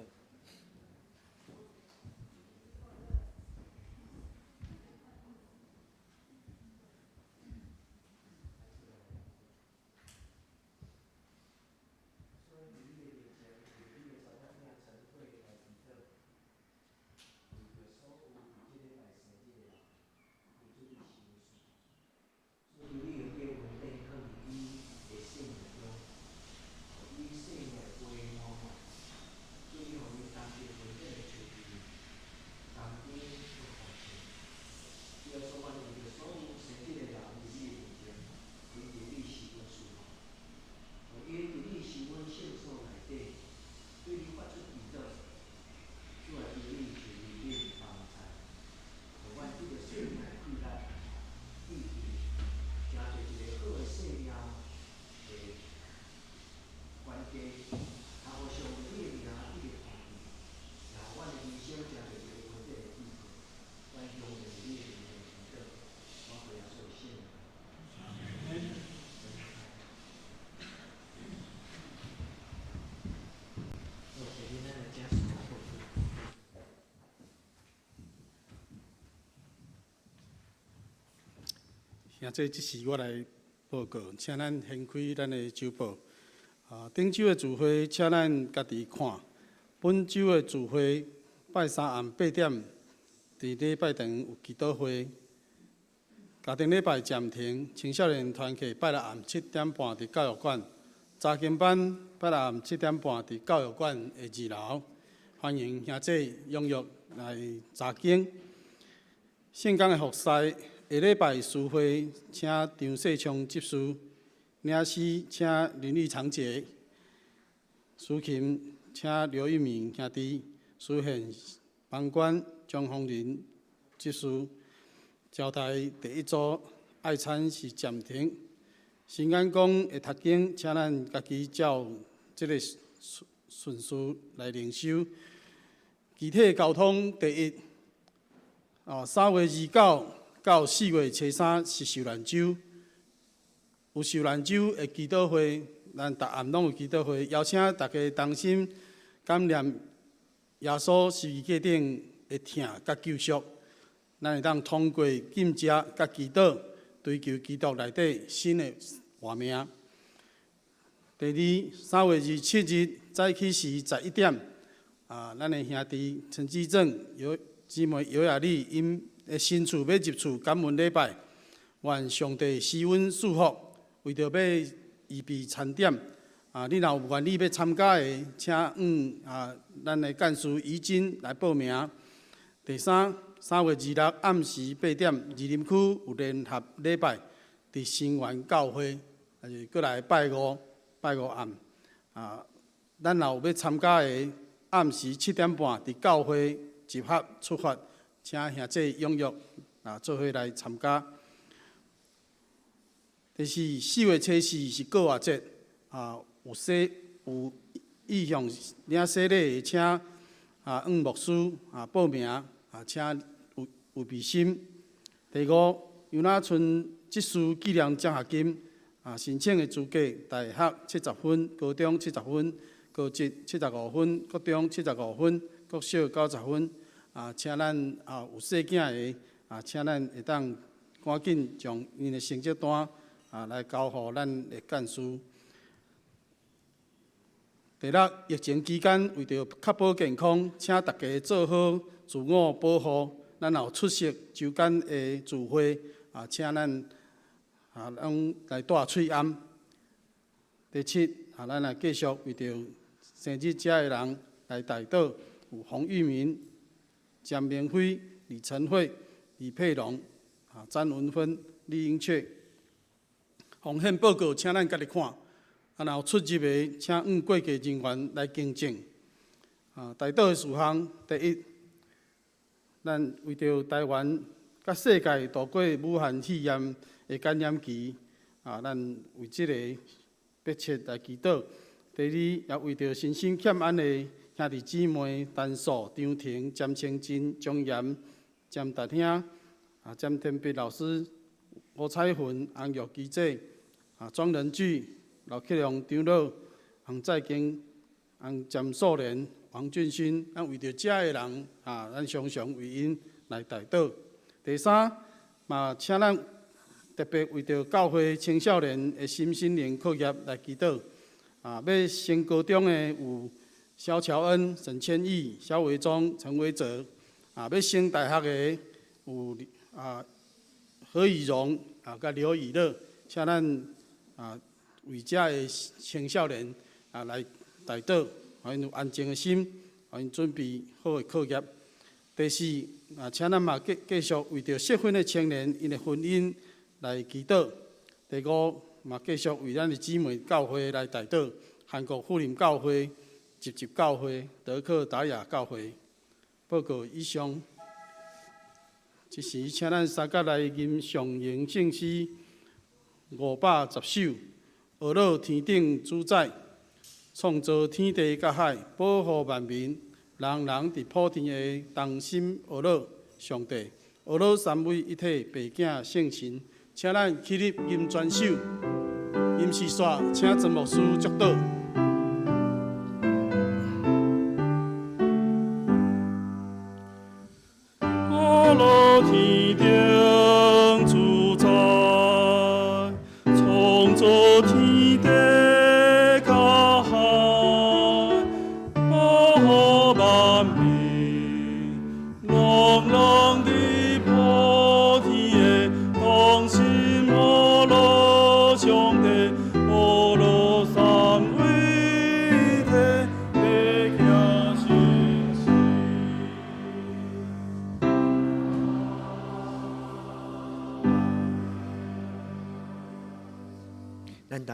兄姊，這時我來報告，請咱掀開咱的週報。啊，頂週的聚會，請咱家己看。本週的聚會，拜三暗八點，佇禮拜堂有祈禱會。家庭禮拜暫停，青少年團契拜六暗7點半佇教育館。查經班拜六暗7點半佇教育館的二樓，歡迎兄姊踴躍來查經。聖工的服侍，下禮拜司會請張世昌執事，領詩請林玉長姐，司琴請劉玉明兄弟，司獻房管張宏林執事。招待第一組愛餐是暫停。新眼光的讀經，請咱家己照這个順序來靈修。肢體交通第一，哦，3月29到4月初3是受難週，有受難週的祈禱會，咱逐暗攏有祈禱會，邀請大家同心感念耶穌十字架頂的疼佮救贖，咱會當通過禁食佮祈禱，追求基督內底新的活命。第二，3月27日早起時11點，啊，咱的兄弟陳志正、尤姊妹尤雅麗𪜶的新厝欲入厝感恩禮拜，願上帝施恩賜福，為著欲預備餐點，啊，你若有願意欲參加的，請向咱的幹事怡珍來報名。第三，3月26暗時8點，士林區有聯合禮拜，佇新源教會，就是閣來拜五暗。啊，咱若有欲參加的，暗時7點半佇教會集合出發，請兄姊踴躍啊，做伙來參加。第四，4月初4是過活節，啊，有意向領洗禮的，請向牧師報名，啊，請有備心。第五，尤那村執事紀念獎學金，申請的資格，大學70分，高中70分，高職75分，國中75分，國小90分。啊，請咱有細囝的，啊，請咱會當趕緊將𪜶的成績單來交予咱的幹事。第六，疫情期間為著確保健康，請大家做好自我保護。咱若有出席週間的聚會，啊，請咱攏來戴喙罨。第七，啊，咱來繼續為著生日遮的人來代禱，有洪玉明、江明輝、李晨慧、李佩龍、詹文芬、李英雀。奉獻報告，請咱家己看。啊，若有出入的，請向會計人員來更正。啊，代禱的事項，第一，咱為著台灣佮世界度過武漢肺炎的感染期，啊，咱為這个迫切來祈禱。第二，也為著身心欠安的兄弟姊妹陳素、張婷、詹清真、張岩、詹達兄、詹天碧老師、吳彩雲、洪玉琪姐、莊仁巨、劉克良長老、洪再經、洪詹素蓮、王俊勳，咱為著遮的人啊，咱常常為𪜶來代禱。第三，嘛請咱特別為著教會青少年的身心靈課業來祈禱。啊，欲升高中的有蕭喬恩、沈千義、蕭維忠、陳維哲。啊，欲升大學的有何以榮佮劉以樂，請咱為遮的青少年來代禱，予𪜶有安靜的心，予𪜶準備好的課業。第四，啊，請咱嘛繼續為著適婚的青年𪜶的婚姻來祈禱。第五，嘛繼續為咱的姊妹教會來代禱，韓國富林教會、集集教會、德克達雅教會。報告以上。這時，請咱三甲來吟上榮聖詩510首，呵咾天頂主宰，創造天地佮海，保護萬民，人人佇普天下同心呵咾上帝，呵咾三位一體白囝聖神，請咱起立吟全首，吟詩煞，請曾牧師祝禱。
呵咾天頂主宰。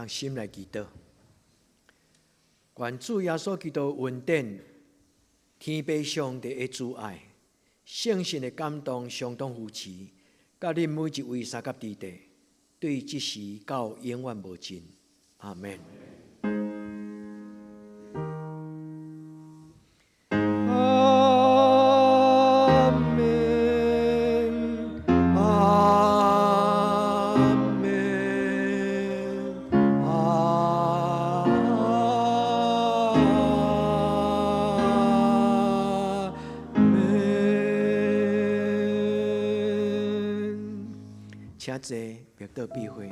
同心來祈禱。願主耶穌基督恩典、天父上帝的慈愛、聖神的感動相當扶持，佮恁每一位相佮弟弟，對這時到永遠無盡。阿門。阿門，阿門，阿門。請坐，默禱閉會。